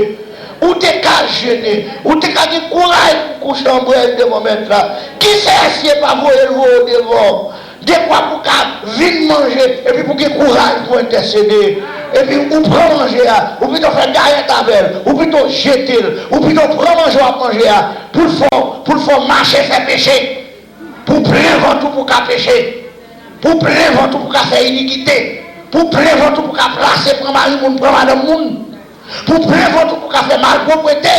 Ou te ka jene, ou te ka gen kouraj pou kouche an brèch devan Mèt la. Kisa eseye pa voye l voye w devan? Dekwa pou ka vin manje, epi pou gen kouraj pou entèsede. Epi ou pran manje a, ou pito fè gayèt avè l, ou pito jete l, ou pito pran manje w ap manje a, pou l fè w, pou l fè w mache fè peche. Pou plen vant ou pou ka peche. Pou plen vant ou pou ka fè inikite. Pou plen vant ou pou ka plase, pran mari moun, pran madanm moun. Pou plen vant ou pou ka fè malpwoprete.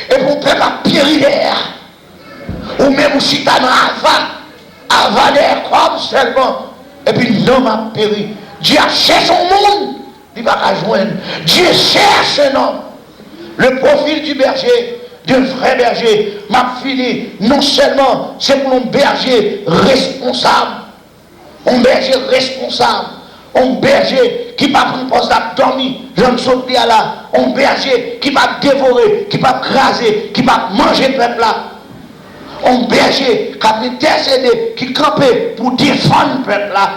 Epi yon pèp ap peri dèyè a. Ou menm ou chita nan ava. Ava dèyè kòb sèlman. Epi nanm ap peri. Dye ap chèche yon moun, li pa ka jwenn. Dieu cherche un homme. Le profil du berger, d'un vrai berger. M ap fini. Non sèlman se pou yon bèje responsab, yon bèje responsab, yon bèje ki pa pran pòz l ap dòmi, jan n sot li a la, yon bèje ki p ap devore, ki p ap kraze, ki p ap manje pèp la, yon bèje k ap entèsede, ki kanpe pou defann pèp la,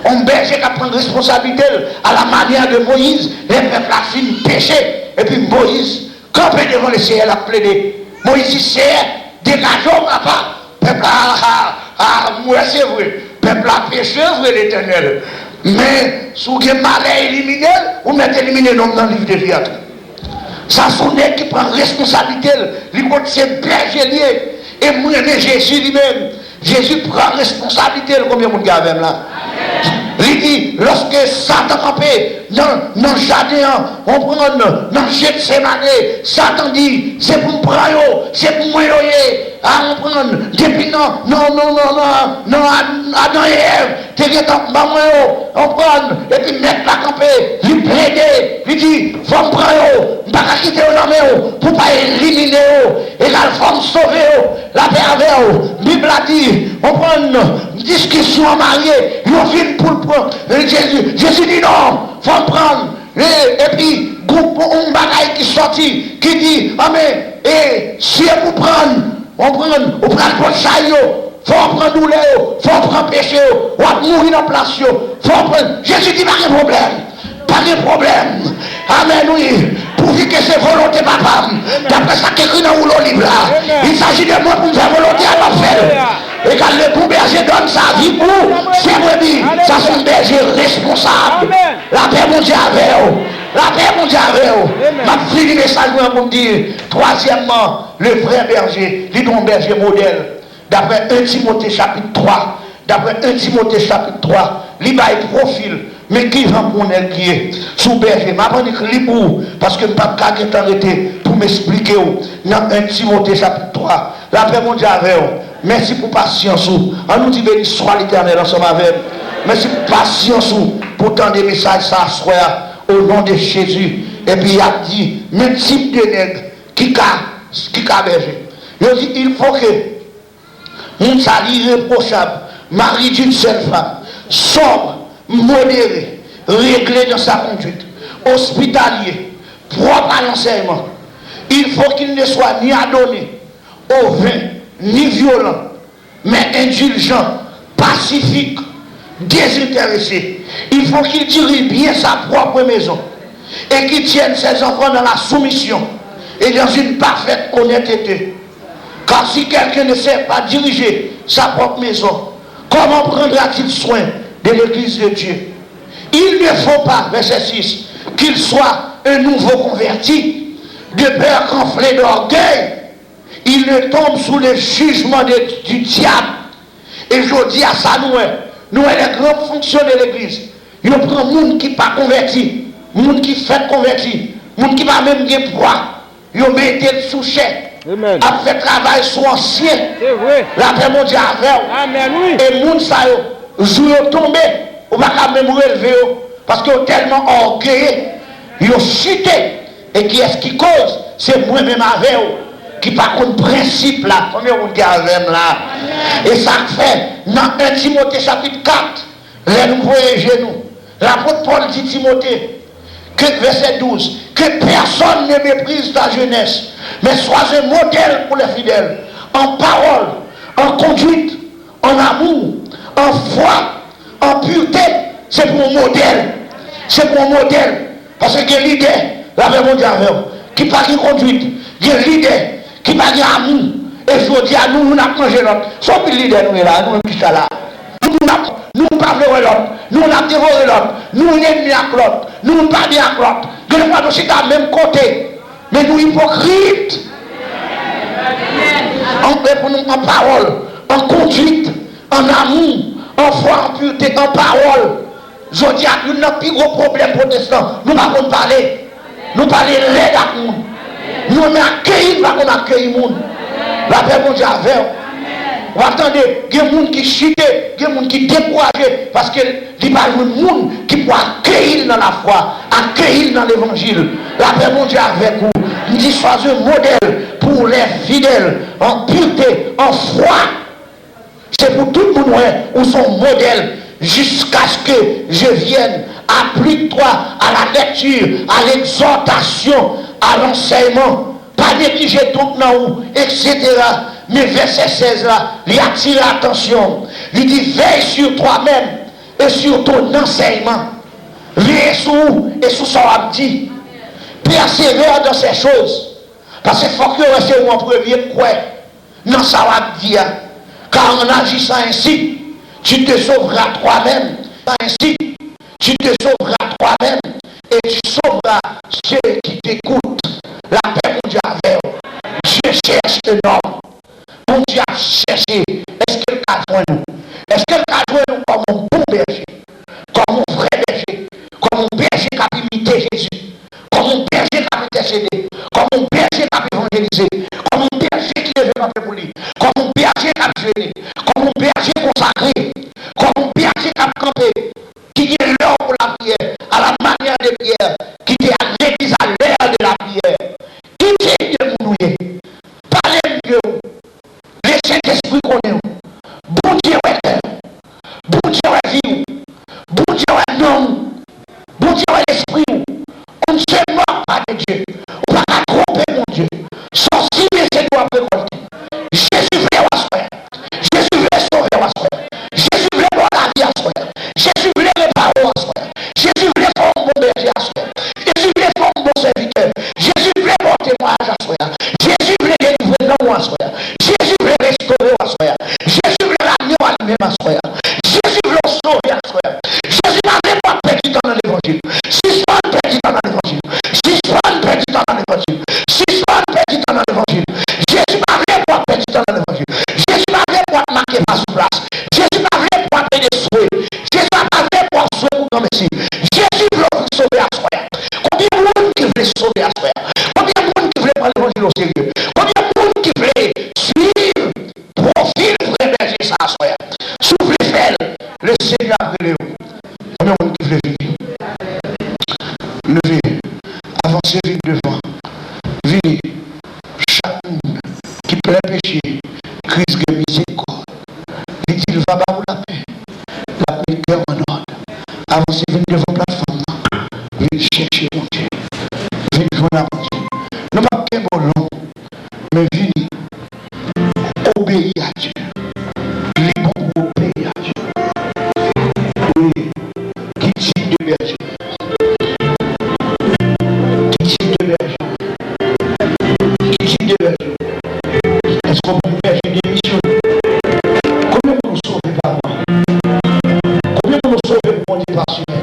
yon bèje k ap pran responsablite l à la manière de Moïse, lè pèp la fin peche, epi Moyiz kanpe devan Lesenyè, l ap plede. Moyiz di, Seyè, degaje w, papa. Pèp la, a, a, a, m wè se vre. Pèp la peche vre, Letènèl. Men, si w gen malè elimine l, ou mèt elimine non m nan liv de vi a tou. Sa se yon nèg ki pran responsablite l. Li konn se bèje l ye. E m renmen Jezi li menm. Jezi pran responsablite l. Konbyen moun ki avè m la? Li di, lòske Satan kanpe nan, nan jaden an, konprann, nan Jetsemane, Satan di, se pou m pran yo, se pou mwen yo ye. A, konprann, depi nan, nan, nan, nan, nan, nan Ad-, Adan e Èv te gentan ban mwen yo, konprann, epi Mèt la kanpe, li plede, li di, fò m pran yo, m pa ka kite yo nan men w, pou w pa elimine yo, egal fò m sove yo. Lapè avè w. Bib la di, konprann, diskisyon an marye, yo vin pou l pran. E Jezi, Jezi di non, fò l pran. E, epi, gwoup, yon bagay ki sòti, ki di, anben, e, si e pou pran, konprann, ou pral pran chay yo, fò w pran doulè yo, fò w pran peche yo, w ap mouri nan plas yo, fò w pran. Jezi di pa gen pwoblèm. Pa gen pwoblèm. Amèn, wi. Pouvi ke se volonte Papa m. Daprè sa k ekri nan woulo liv la. Il s'agit de mwen pou m fè volonte a, m ap fè l. Egal le bon berger donne sa vie pour ses brebis. Sa se yon bèje responsab. Lapè Bondye avè w. Lapè Bondye avè w. M ap fini mesaj mwen pou m di, twazyèmman, le vrai berger, li dwe yon bèje modèl. Daprè en Timote chapit twa, daprè en Timote chapit twa, li bay pwofil, men kijan pou yon nèg ye sou bèje. M ap annik li pou ou, paske m p ap ka gen tan rete pou m esplike w nan en Timote chapit twa. Lapè Bondye avè w. Mèsi pou pasyans ou. An nou di, beni swa Letènèl ansanm avè m. Mèsi pou pasyans ou pou tande mesaj sa aswè a, o non de Jezi. Epi y ap di, men tip de nèg ki ka, ki ka bèje. Yo di, il faut que moun sa li irepwochab, mari d'une seule femme, sobre, modéré, réglé dans sa conduite, hospitalier, propre à l'enseignement. Il faut qu'il ne soit ni adonné au vin, ni violent, mais indulgent, pacifique, désintéressé. Il faut qu'il dirige bien sa propre maison et qu'il tienne ses enfants dans la soumission et dans une parfaite honnêteté. Car si quelqu'un ne sait pas diriger sa propre maison, comment prendra-t-il soin de l'église de Dieu? Il ne faut pas, verset six, qu'il soit un nouveau converti, de peur qu'enflé d'orgueil, il ne tombe sous le jugement de, du diable. E jodi a sa nou wè, nou wè lè gran fonksyon de legliz, yo pran moun ki pa konvèti, moun ki fèk konvèti, moun ki pa menm gen pwa, yo mete l sou chè, ap fè travay sou ansyen. Lapè Bondye avè w. E moun sa yo, jou yo tonbe, ou pa ka menm relve yo, paske yo tèlman ògeye, yo chite. E kiyès ki koz? Se mwen menm avè w ki pa konn prensip la. Konbyen moun ki avè m la? E sa k fè, nan en Timote chapit kat, lè nou voye je nou, lapot Pòl di Timote, ke, vèsè douz, que personne ne méprise ta jeunesse, mais sois un modèle pour les fidèles, en parole, en conduite, en amour, en foi, en pureté. Se pou yon modèl. Se pou yon modèl. Paske gen lidè, lapè Bondye avè w, ki pa gen konduit. Gen lidè ki pa gen amou. E jodi a, nou youn ap manje lòt. Se yon pil lidè nou ye la, nou menm ki chita la. Nou youn ap, nou youn pa vle wè lòt. Nou youn ap devore lòt. Nou youn ennmi ak lòt. Nou youn pa byen ak lòt. Gen de fwa nou chita menm kote. Men nou ipokrit. An, e pou nou an pawòl, an konduit, an amou, an fwa, an pirte, an pawòl. Jodi a, youn nan pi gwo pwoblèm pwotestan, nou pa konn pale. Nou pale lèd ak moun. Nou renmen akeyi, nou pa konn akeyi moun. Lapè Bondye avè w. W ap tande, gen moun ki chite, gen moun ki dekouraje, paske li pa jwenn moun ki pou akeyi l nan lafwa, akeyi l nan levanjil. Lapè Bondye avèk ou. M di, sois un modèle pour les fidèles en pureté, en foi. Se pou tout moun wè ou se yon modèl, jusqu'à ce que je vienne. Applique-toi à la lecture, à l'exhortation, à l'enseignement. Pa neglije donk nan ou, et cetera. Men vèsè sèz la, li atire atansyon. Li di, veille sur toi-même et sur ton enseignement. Veye sou ou e sou sa w ap di. Persévère dans ces choses. Paske fòk yo wè se ou an premye k kwè nan sa w ap di a. Car en agissant ainsi, tu te sauveras toi-même. Ainsi, tu te sauveras toi-même et tu sauveras ceux qui t'écoutent. Lapè Bondye avè w. Dieu cherche un homme. Bondye ap chèche, èske l ka jwenn ou? Èske l ka jwenn ou kòm yon bon bèje, kòm yon vrè bèje, kòm yon bèje k ap imite Jezi, kòm yon bèje k ap entèsede, kòm yon bèje k ap evanjelize, kòm yon bèje ki leve kanpe pou li, kòm yon bèje k ap jene, kòm yon bèje konsakre, kòm yon bèje k ap kanpe, ki gen lè pou lapriyè, à la manière de Pierre, ki te al legliz a lè de lapriyè? Ki tip de moun ou ye? Pale m de ou. Lesentespri konnen w. Bondye wè kè w. Bondye wè vi w. Bondye wè nanm ou. Bondye wè lespri w. On ne se moque pas de Dieu. Ou pa ka twonpe Bondye. Sa w simen, se li w ap rekòlte. Jezi vle w aswè. Jezi vle sove w aswè. Jezi vle ba w lavi aswè. Jezi vle repare w aswè. Jezi vle fè w yon bon bèje aswè. Jezi vle fè w yon bon sèvitè. Jezi vle ba w temwayaj aswè a. Jezi vle delivre nanm ou aswè a. Jezi vle restore w aswè a. Jezi vle ramenn w a li menm aswè a. Jezi vle w sove aswè a. Jezi pa vle pou w ap pèdi tan nan levanjil. Sispann pèdi tan nan levanjil. Sispann pèdi tan nan levanjil. Sispann pèdi tan nan levanjil. Jezi pa vle pou w ap pèdi tan nan levanjil. Jezi pa vle pou w ap make pa sou plas. Jezi pa vle pou w ap ede swe. Jezi pa vle pou w ap swe pou granmesi. Jezi vle w vin sove aswè a. Konbyen moun ki vle sove aswè a? Konbyen moun ki vle pran levanjil oserye? Konbyen moun ki vle swiv pwofil vrè bèje sa a aswè a? Si w vle fè l, Lesenyè ap rele w. Konbyen moun ki vle vini? Leve, avanse, vin devan. Vini. Chak moun ki plen peche, Kris gen mizerikòd. Li di l va ba ou lapè. L ap met kè w an òd. Avanse, vin devan platfòm nan. Vin chèche Bondye. Vin jwenn a Bondye. Nou p ap kenbe w long, men vini. Obeyi a Dye. Li bon pou obeyi a Dye. Wi. Ki tip de bèje? Ki tip de bèje? Ki tip de bèje? Èske w bon bèje demisyone? Konbyen moun ou sove pa mwen? Konbyen moun ou sove pou Bondye pa semèn?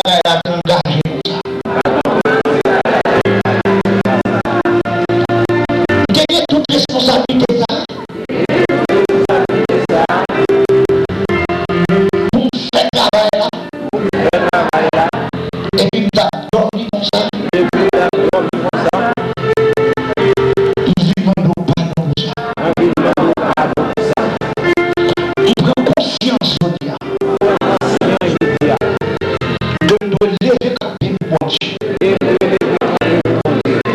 travay la te angaje konsa. M te gen tout responsablite sa. Pou m fè travay la. Epi m t ap dòmi konsa. M vin mande w padon pou sa. M pran konsyans jodi a. Ke m dwe leve kanpe pou Bondye.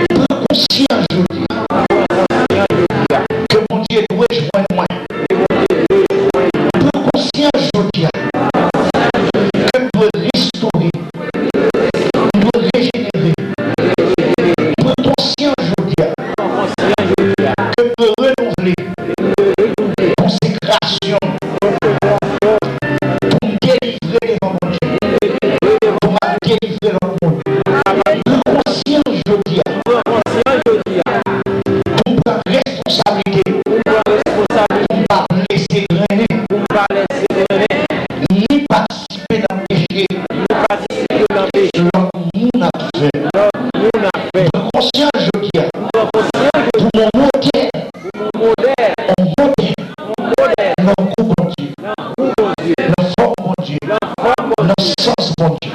Pran konsyans jodi a. Ke Bondye dwe jwenn mwen. Pran konsyans jodi a. Ke m dwe restore. M dwe rejenere. Pran konsyans jodi a. Ke m dwe renouvle konsekrasyon m. Pou m delivre devan Bondye. Pou m ap delivre lòt moun. Pran konsyans jodi a. Pou m pran responsablite. Pou m pa lese grennen. Ni patisipe nan peche lòt moun ap fè. Pran konsyans jodi a. Pou m yon modèl. Yon modèl. Nan gou Bondye. Nan fòm Bondye. Nan sans Bondye.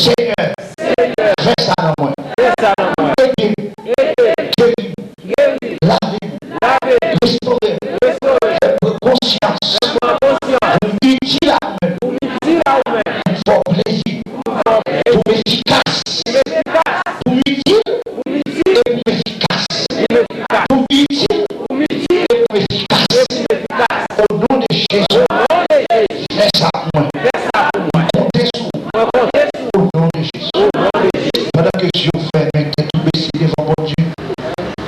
Senyè, fè sa nan mwen. Ede m. Geri m. Lave m. Restore m. Fè m pran konsyans. Pou m itil a ou menm. Pou m fè w plezi. Pou m efikas. Pou m itil. E pou m efikas. Pou m itil. E pou m efikas. O non de Jezi. Fè sa pou mwen. M konte sou ou. O non de Jezi. Pandan ke je w fèmen, tèt ou bese devan Bondye,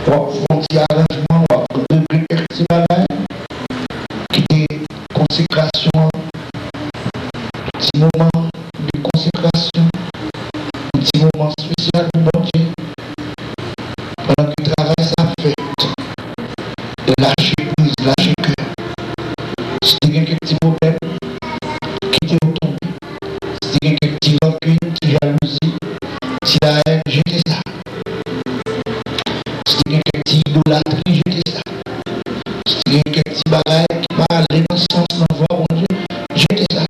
w ap fè yon ti aranjman, w ap regle kèk ti bagay. Kite konsekrasyon an, ti moman de konsekrasyon, yon ti moman espesyal pou Bondye. Pandan ke travay sa ap fèt, lache priz, lache kè. Si te gen kèk ti pwoblèm, kite yo tonbe. Si te gen kèk ti rankin, ti jalouzi, ti lahèn, jete sa. Si te gen kèk ti idolatri, jete sa. Si te gen kèk ti bagay ki pa ale nan sans, nan vwa Bondye, jete sa.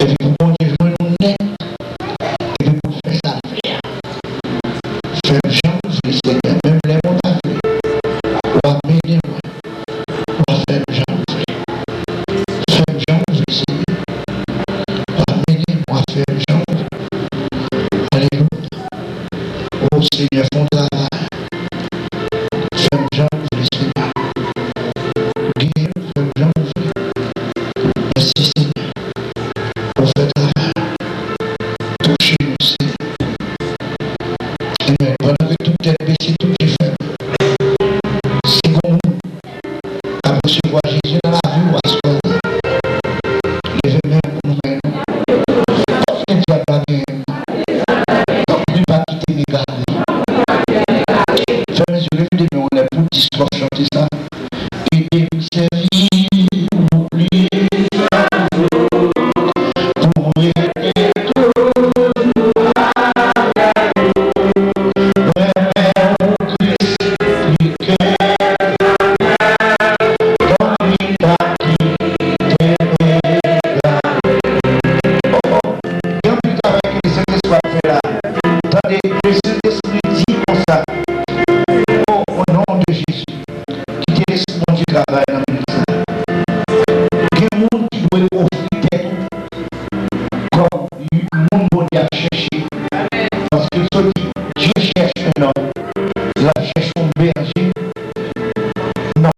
Epi pou Bondye jwenn ou nèt, epi pou l fè sa l vle a. Fè m jan w vle, Senyè, menm lè mwen pa vle. W a mennen mwen. W a fè m jan w vle. Fè m jan w vle, Senyè. W a mennen m, w a fè m jan w vle. Alelouya. O Senyè, fè yon travay. Fè m jan w vle, Senyè. Geri m, fè m jan w vle. Mèsi, Senyè. Ou fè travay la. Touche nou, Senyè. Amèn. Pandan ke tout tèt bese, tout je fèmen. Si gon moun k ap resevwa Jezi nan lavi w aswè a, leve men w pou nou wè nou. Fòk gen dyab la genyen. Tanpri pa kite m egare. Fèmen zye, leve de men w anlè pou dis w ap chante sa. Ede m sèvi ou plis chak jou, pou m rete toujou avèk ou. Renmen ou plis, plis ke zanmi, pa kite m egare. Oh, oh, gen anpil travay ke Sentespri ap fè la. Tande, ke Sentespri di konsa, o, o non de Jezi. Kite Lespri Bondye travay nan minit sa. Gen moun ki dwe ofri tèt ou kòm moun Bondye ap chèche. Paske l sot di, Dieu cherche un homme. L ap chèche yon bèje